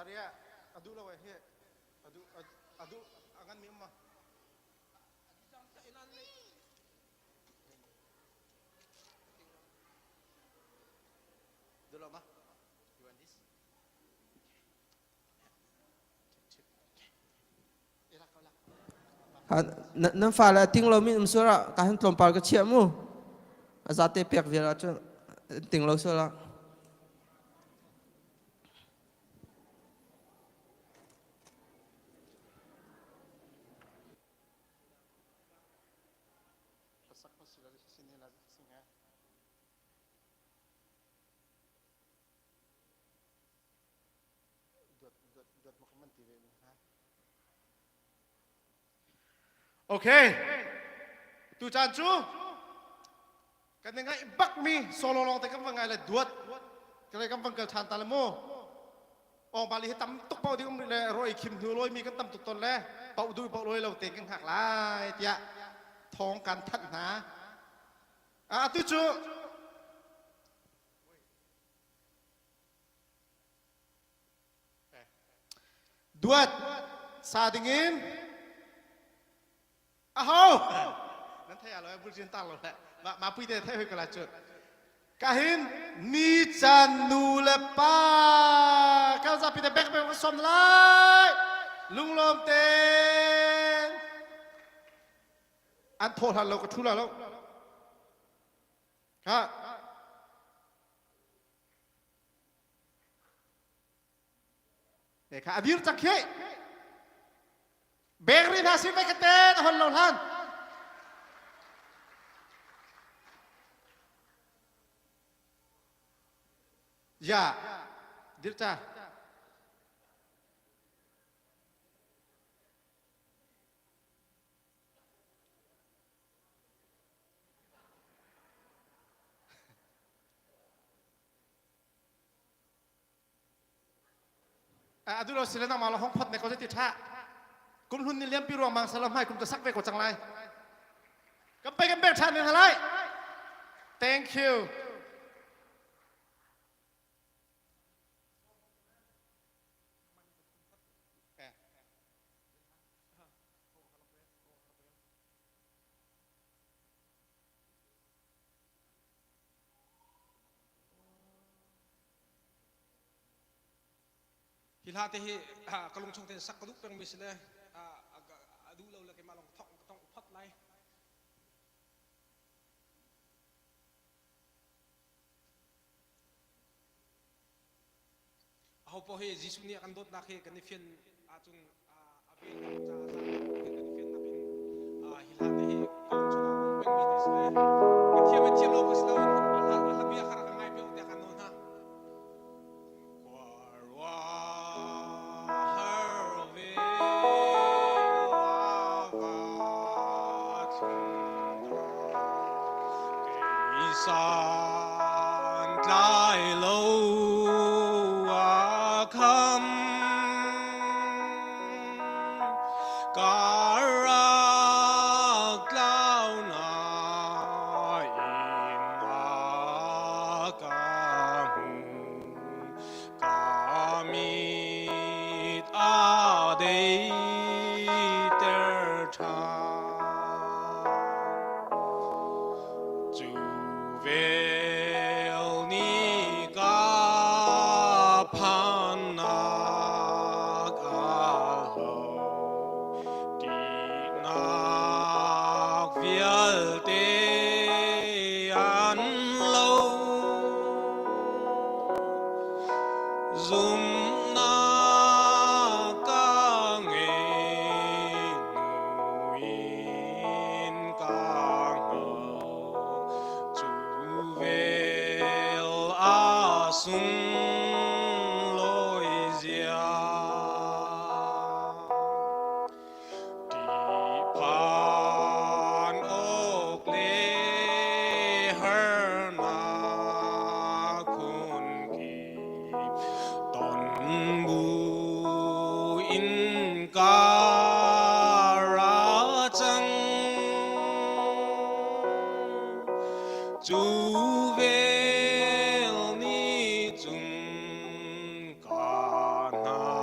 Saria adu lo he adu adu angan mi ma. Dulo ma. You want this? Nan fale a ting lomi um sual ah ka han tlawmpal ka chiah mu. A zate pek vial ahcun ting lo sual ah. Okay. Tu caan cu kan i ngaih bakmi solo lawng te kan va ngai le duat kan kan van kal ṭhan ta le mu. Ong bali hi tam tuk pau ding um rih le roi khim hnu loi mi kan tam tuk ton le pau du pau loi lo te kan hngak lai tiah thawng kan thanh hna. Atu cu Duat sa dingin aho nan thei alo bulzin tar lo le ma ma pui te thei hoi ko la chu ka hin ni chan nu le pa kan zapi te bek bek som lai lunglawm te an thaw hlan lo ka thu la lo ha Kha a dir cak hi. Bek ri hna si ve ka ten a hon lo hlan. Ya, dir cha. Atu lo sile nangmah lo hong phot ne ko ti tha. Kum hlun ni liampi ruang mang salam hai kum ta sak ve ko cang lai. Kan pe kan bek than ne lai. Thank you. Hi hla te hi ka lung chung ten sak ka duh peng mi si le a duh lo le keimah lawng thok ka tong phot lai. Aho paoh hi Jesuh nih a kan dawtnak hi kan i fian ahcun a vel kan caah zaangfah kan i fian nakin hi hla te hi ka lung chungah a um pengmi te si le ka thiam in thiam lo ka si lo a hla bia kha rak ka ngai piak tiah kan nawl hna. Khuaruahhar ve va thlung kei santlai lo a kham ka rak tlau nain a ka hmu ka mit a deiter ṭhan. Cu vel ni ka phannak a hlo, ṭihnak vialte an lo. Zumhnak ka ngei hnu in ka hngalh. Cu vel a sunglawi zia. Ṭihphan awk le harnak khunkip ton buin ka ra cang. Cu vel nih cun ka hna.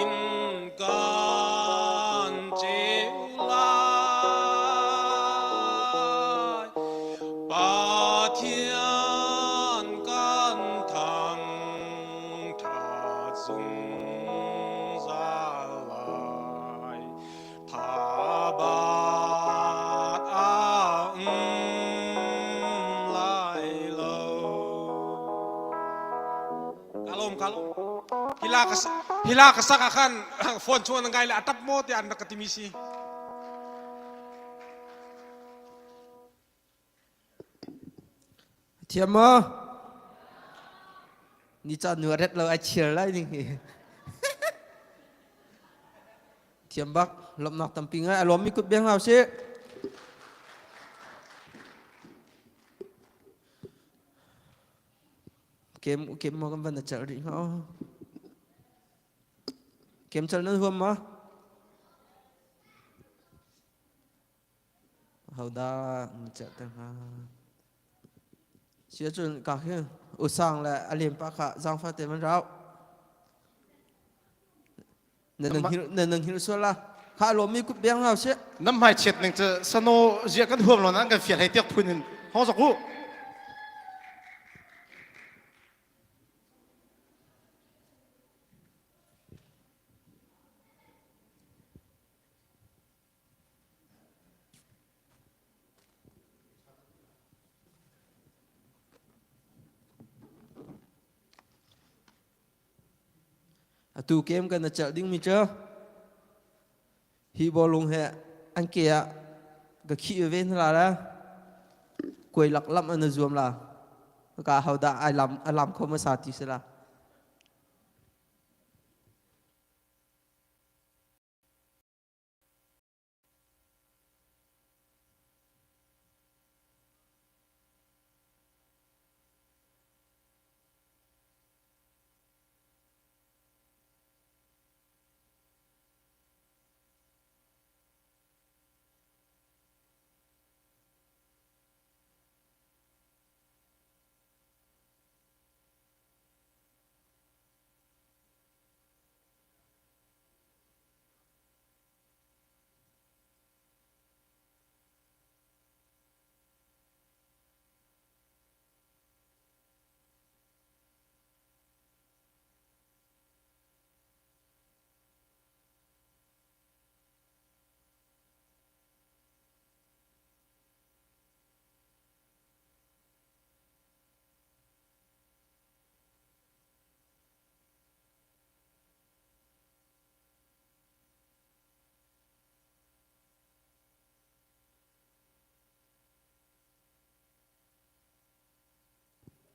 in kan ceu lai. Pathian kan thangṭhat zungzal lai. Thabat a um lai lo. Kalom kalom. Hila ka hila ka sak ah khan phone chuan ngai le atap mo te an rak ka timi si. Thiam maw? Ni caan nu a ret lo ai chir lai ding hi. Thiam bak lawmhnak tampi ngai a lawmmi kut biang hau si. Kem kem mo kan van na cel rih hnga. Kem cel nan huam ma? Hodah na celhter hnga? Si ahcun ka khi usang le a lem pa kha zaangfah te man rau. Na nang hil na nang hil sual la. Kha lawmi kut beng hau si. Nam hmai chiat ning cu sano zia kan huam lo nan kan fial hei tiak phun in hong zok u. Atu kem kan na celh dingmi cu hi bawlung he an ke ah ka khih ve hna la kuai lak lam an zuam la ka hodah ai lam a lam kho hmasa ti si la.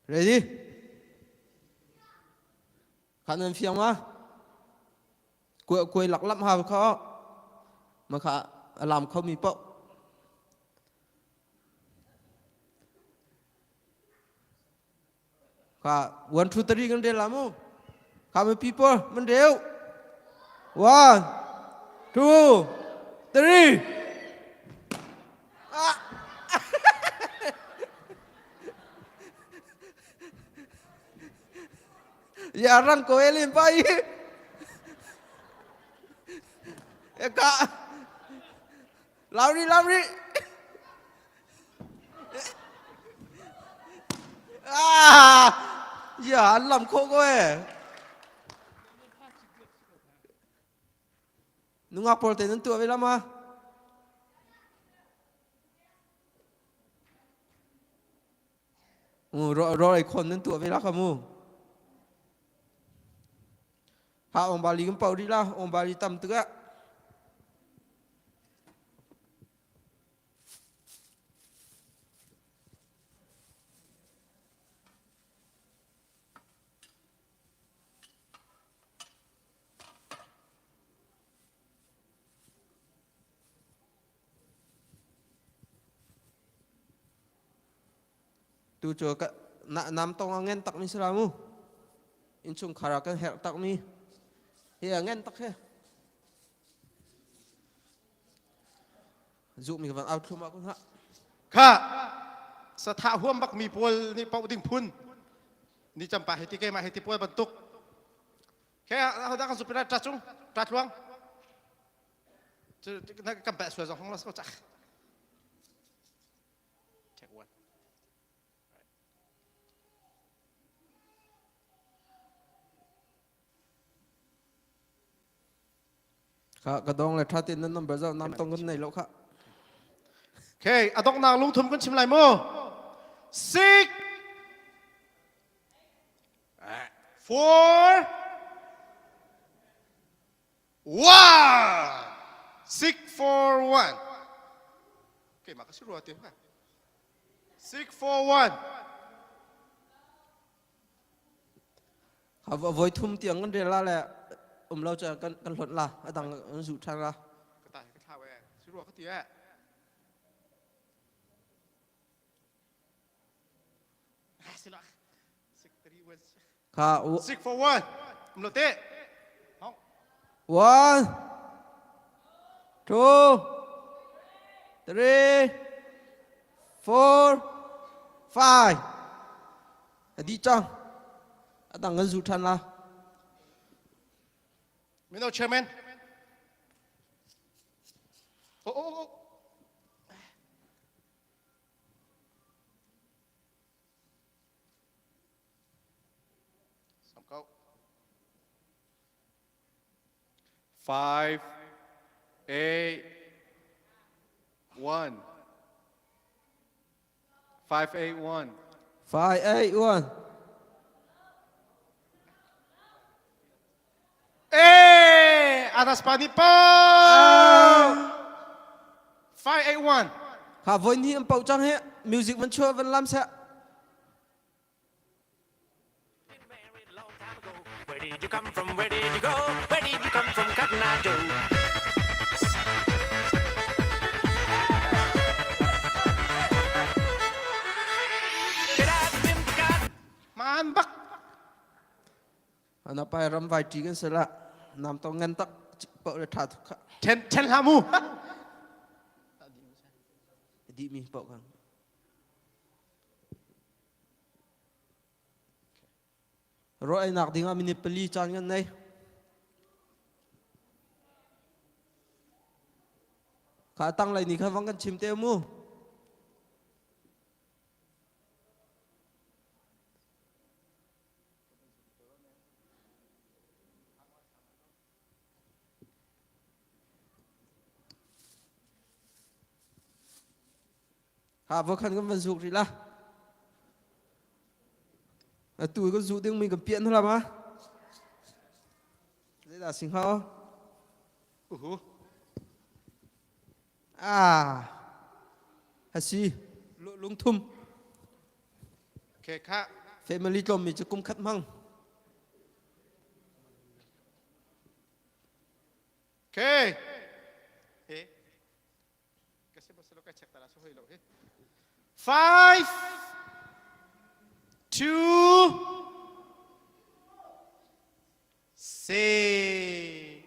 Ready? Kha nan fiang ma? Kuai kuai lak lam ha kha ma kha alam kho mi po. Kha 1 2 3 kan rel la mu. Kha mi people man reu. 1 2 3 Ah. Ya rang ko elin pai. Ka. Lauri lauri. Ah, ya an lam kho ko e. Nungak pawl te nan tuah ve la ma? Mu ro ai khon nan tuah ve la ka mu. Ha ong bali kan pau ri la, ong bali tam tu ka. Tu cu na nam tong a ngen tak mi si la mu. Innchungkhar ah kan herh tak mi. Hi a ngen tak he. Zuhmi van au thlum ah kun ha. Kha sathah huam bak mi pawl nih pauh ding phun ni champa hei ti keimah hei ti pawl bantuk. Khe ahodah kan supira ta cung ta tluang. Na kan pe sual zong hong la ko chak. Take one. Kha ka dong le tha tin nan number zau nam tong kan nei lo kha. Okay, adok nak lungthum kan chim lai mu. 6 4 1 6 4 1. Okay, maka si ruah te. 6 4 1. Kha voi thum tiang kan rel la le um lo cu kan kan hlonh la a dang an zuh ṭhan la. Ka ta ka thlau e. Si rua ka ti e. Si la. 6 3 1 Kha 6 4 1. Um lo te. 1 2 3 4 5 A dih cang. A dang kan zuh ṭhan la. Mino chairman. Oh, oh, oh. Sam kau. 5, 8, 1. 5, 8, 1. 5 8 1. Eh, atas pani po. 5 8 1. Kha voi ni an pau cang he music van chua van lam seh. Where did you come from? Where did you go? Where did you come from, Cotton Eye Joe? Man bak. Ana pai ram vai ti kan sela nam to ngan tak pau le tha thuk kha. Then then hla mu. Di mi pau kan. Rawl einak dingah minute pali caan kan nei. Kha tanglei ni kha vang kan chim te mu. Ha va khan kan van zuk rih la. Atu kan zuh ding mi kan pian hla ma. Zeidah sing hao? Uhu. Ah. Hasi lungthum. Okay, kha. Family tlawm mi cu kum khat hmang. Okay. Eh. Kasi basta lo ka check tala so hoi lo he. 5 2 6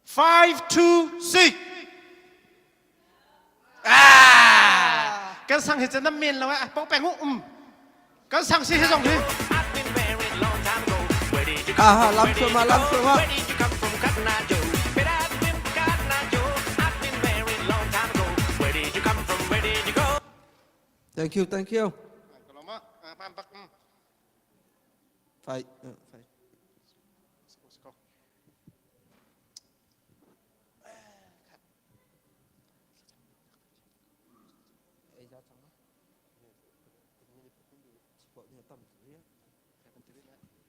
5 2 6 Ah! Kan sang hi cun nan men lo eh. Pong peng um. Kan sang si hi zong hi. Ah, lam thua lam thua. Thank you, thank you. Fight, fight.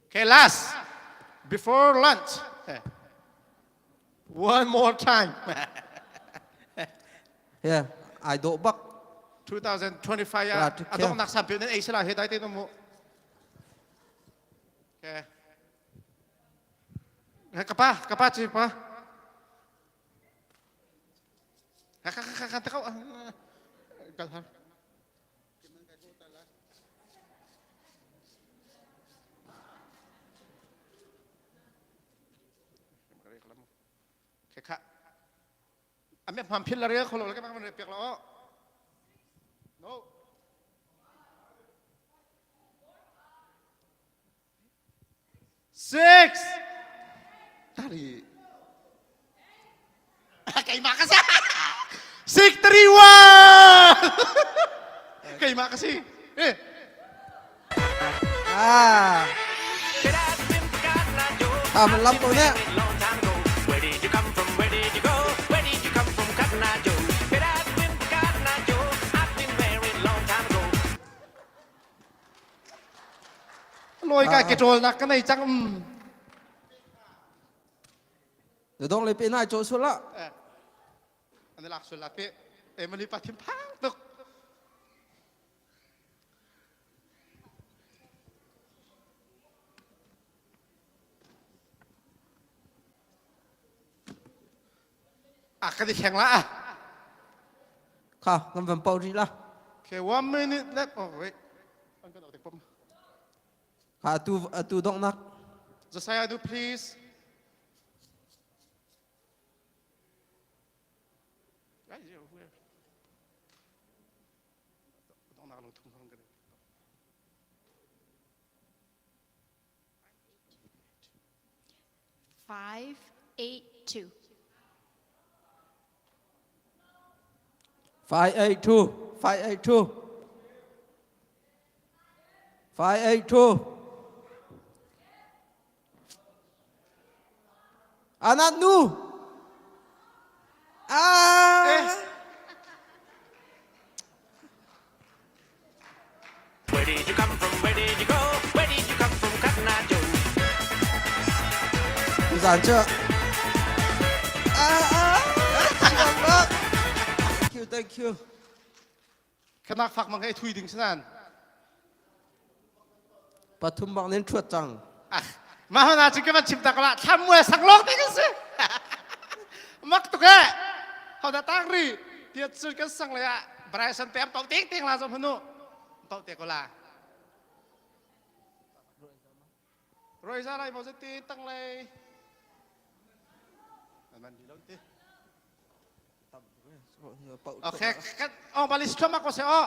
Okay, last, before lunch, one more time. Yeah, ai dawh bak. 2025 ah a donghnak champion in ei sala he dai te no mu. Okay. Kapa, kapa chi pa. Ka ka ka ka ka ka Kha ame pham phil la re kholo le ka man re pek lo. No. 6 3 Keimah ka si. 6 3 1 Keimah ka si. Eh. Ah. Ah, man lam ko ne. Where did you come from? Where did you go? Where did you come from, Cotton Eye Joe? If it hadn't been for Cotton Eye Joe, I'd been married long time ago. Loi ka ke ṭawl nak ka nei cang. Um. Na dong le pe nai cho sul la. An lak sul la pe. Emily pa thim phang tuk. A ka di kheng la. Kha, kan van pau rih la. Okay, one minute left. Oh, wait. An kan tek pom. Kha atu atu donghnak. Josiah, do please. 5, 8, 2. 5 8 2 5 8 2 5 8 2 Anak nu Ah eh. Where did you come from? Where did you go? Where did you come from, Cotton Eye Joe? Tuzaan cu Ah ah Thank you, thank you. Kanak fak mang hei thui ding sanan. Pathum bak nen thuat cang. Ah, mah hna cu ka van chim tak la thlam mue sang lawng te kan si. Mak tuk eh. Ho da tang ri tiat sun kan sang le ah Bryson te am pau ting ting la zom hanu. Pau te ko la. Roi za lai mo ti tang lei. Man di lo ti. Okay, kan ong balis thama ko se o.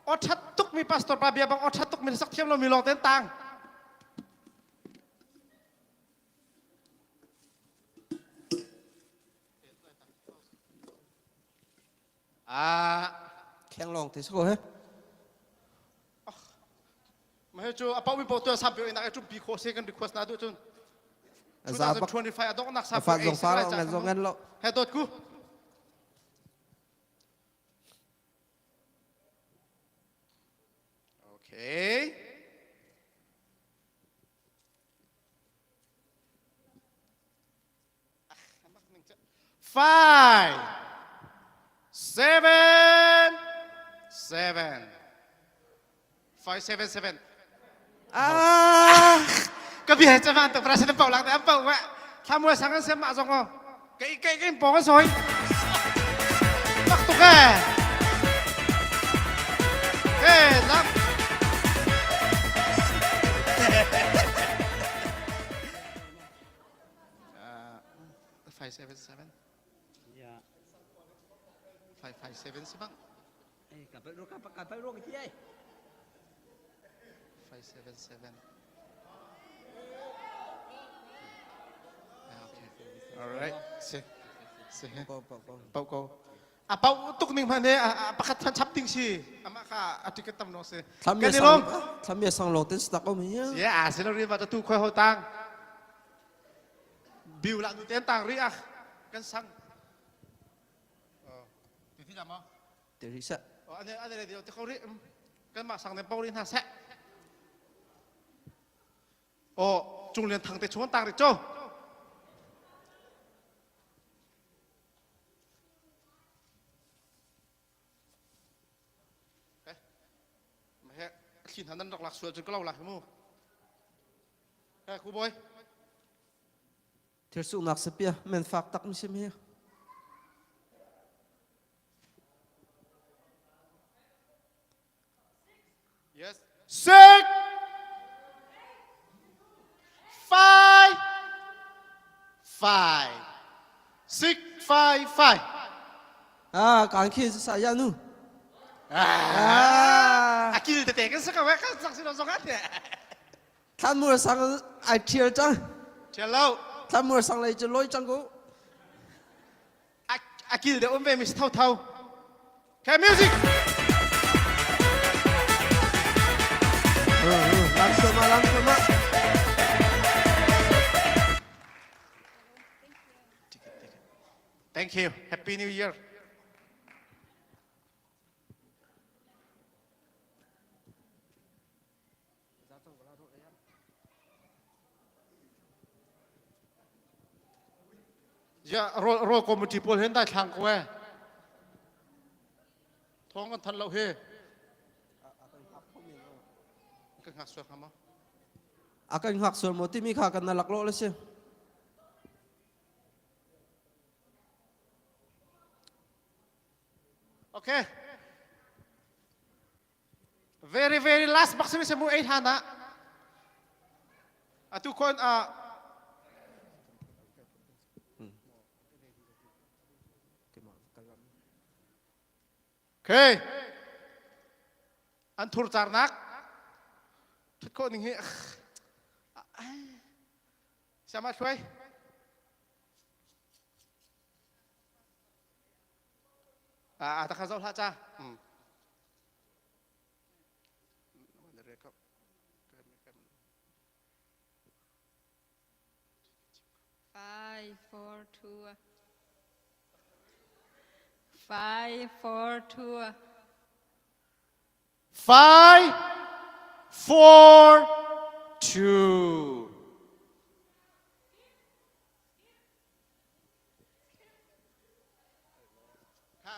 O that tuk mi pastor pa bia bang o that tuk mi sak thiam lo mi long ten tang. Ah, Kheng long te ko he. Ma he cu a pau mi po tu sam pe ina tum pi kho se kan request na du cun. 2025 adok nak sa fa zong fa lo ngan zong ngan lo. He dot ku. Okay. 5 7 7 5 7 7 Ah! Ka bia cha van to president pau lang te am pau wa thamua sang an sem ma zong o kai kai kai pong an soi mak tuk e eh lam 577 Yeah. 557 si bang. Eh, kapal ro kapal kapal ro ki ai. 577. Okay. All right. Si. Si. Pau ko. A pau tuk ning man he pakhat than chap ding si. Ama ka a ticket tam no si. Kan ni long. Tham ye sang long ten stak om hi. Yeah, si lo ri ba tu khoi ho tang. Biu la nu ten tang ri ah kan sang. Ti thi ma? Ti ri sa. Ane ane le ti ko ri kan ma sang ne pau ri na sa. O chung lian thang te chuan tang ri cho. Ma he khin hanan rak lak sual chun ka lo la mu. Eh, ku boy. Thil suknak sapia men fak tak mi sim hi. Yes. Six, five, five, six, five, five. Ah, kan khi sa ya nu. Ah, akil tete kan saka wa kan sak sino zongat. Thlanmur sang ai ṭhial cang. Ṭhial lo. Thlanmur sang lei cu lawi cang ko. A kil deuh um ve mi si tho tho. Okay, music. Lam thluahmah, lam thluahmah. Thank you. Happy New Year. Ya rawl rawl committee pawl hen dai thlang ko eh. Thong kan than lo he. Kan hngak sual ma? A kan hngak sual mo timi kha kan na lak lo le si. Okay. Very very last bak simi semu ei hlan ah atu kon a Okay. An thur carnak thut khawh ning hi Siama hluai. Ah, ta kha zoh hlah ca. 5, 4, 2. 5, 4, 2. 5, 4, 2.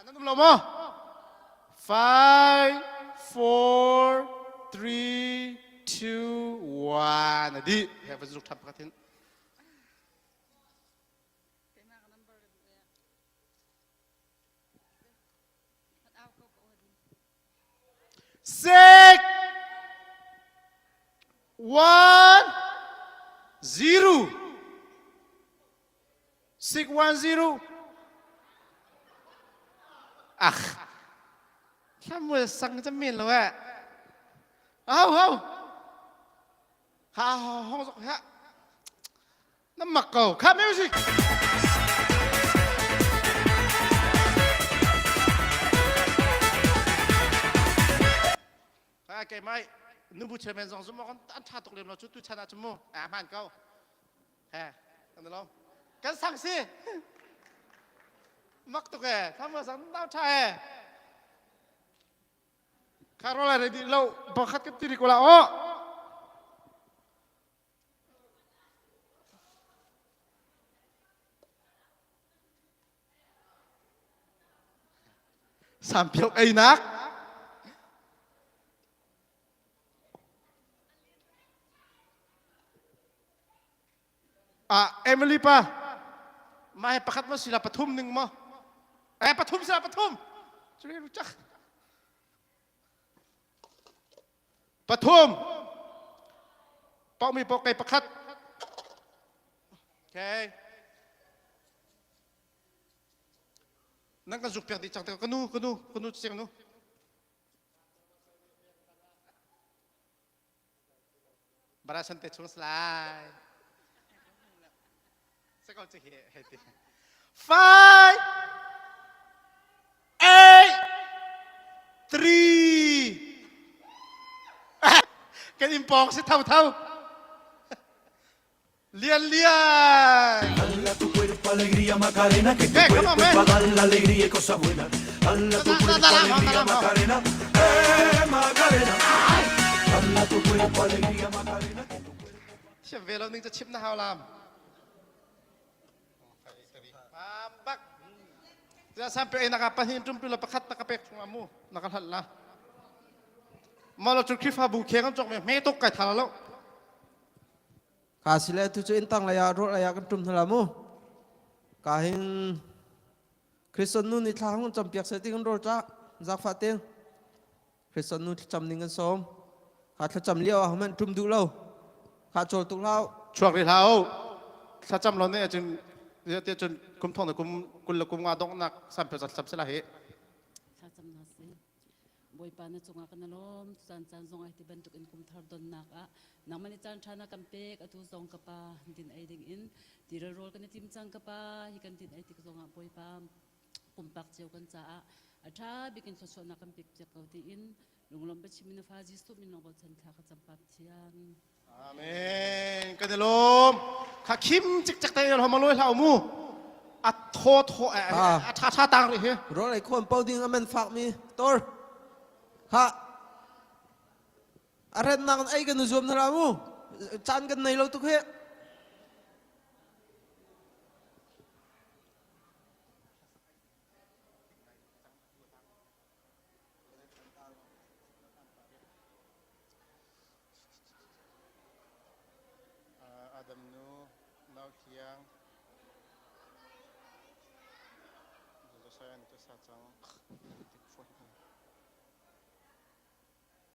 Nan um lo maw? 5, 4, 3, 2, 1. A dih. He va zuk ṭhap pakhat hin. Six, one, zero. 610 Ah Samuel sang ca men lo eh Au au Ha hong zok ha Na mak ko kha music Ka ke mai nubu chairman zong zum an tha tuk lem lo cu tu chan ah cu mu a hman ko He, kan lo. Kan sang si. Mak tuk e. Tham sang nau tha e. Kharola re di lo bakhat ka tiri ko la o. Sampiok einak. Ah, Emily pa, mah hi pakhat maw sila pathum ning maw? Eh, pathum sila pathum. Curi cak. Pathum. Pau mi pau kai pakhat. Okay. Nang kan zuk piak dih cang te ka nu ka nu ka nu cing nu. Bara san te chung slai. Sekol chi hi hei ti. 5 8 3 Kan in pawng si tho tho. Lian lian. Dale a tu cuerpo alegría Macarena, que tu Hey, come cuerpo on, man. es para dar la alegría y cosas buenas. Dale a tu cuerpo alegría Macarena, eh Macarena. Dale a tu cuerpo alegría Macarena. Thiam ve lo ning ca chim na hau lam. Pam bak. Za sampe na ka pahin tum la pakhat na ka pek chung amu na ka hlat la. Ma lo chu Khrifabu kheng an chok me me tuk kai thala lo. Ka sile tu cu inn tang lei ah rawl ei ah kan ṭum hna la mu. Ka hin Christian nu nih thla hung cam piak seh ti kan rawl cah zakfah te Christian nu thlacam ning kan sawm. Ka thlacam lio ah hmanh ṭum duh lo. Ka cawl tuk hlah. Chuak rih hlah u. Thlacam lo nih cun te cun kum thong le kum kul le kum nga donghnak sampe thlacam sila hi. Thlacam na si. Bawipa na cungah kan lawm. Caan caan zong ai ti bantuk in kum thar donnak ah nangmah nih caan ṭha na kan pek. Atu zong ka pa din ei ding in tirel rawl kan i tim cang ka pa. Hi kan din ei tik zongah Bawipa pumpak cio kan caah a ṭha bik in thluachuahnak kan pek piak ko tiin lunglawm biachim in na fa Jesuh min lawng bochan thla ka cam Pathian. Amen. Kan i lawm. Kha khim cikcek te in hom loi hlau mu. A thaw thaw a tha tha tang rih hi. Rawl ei khuam po ding aman fak mi tor. Ha. A ret nak ei kan zuam na mu. Caan kan nei lo tuk he. Adam nu nau thiang Josiah tu sa cang tik fawn.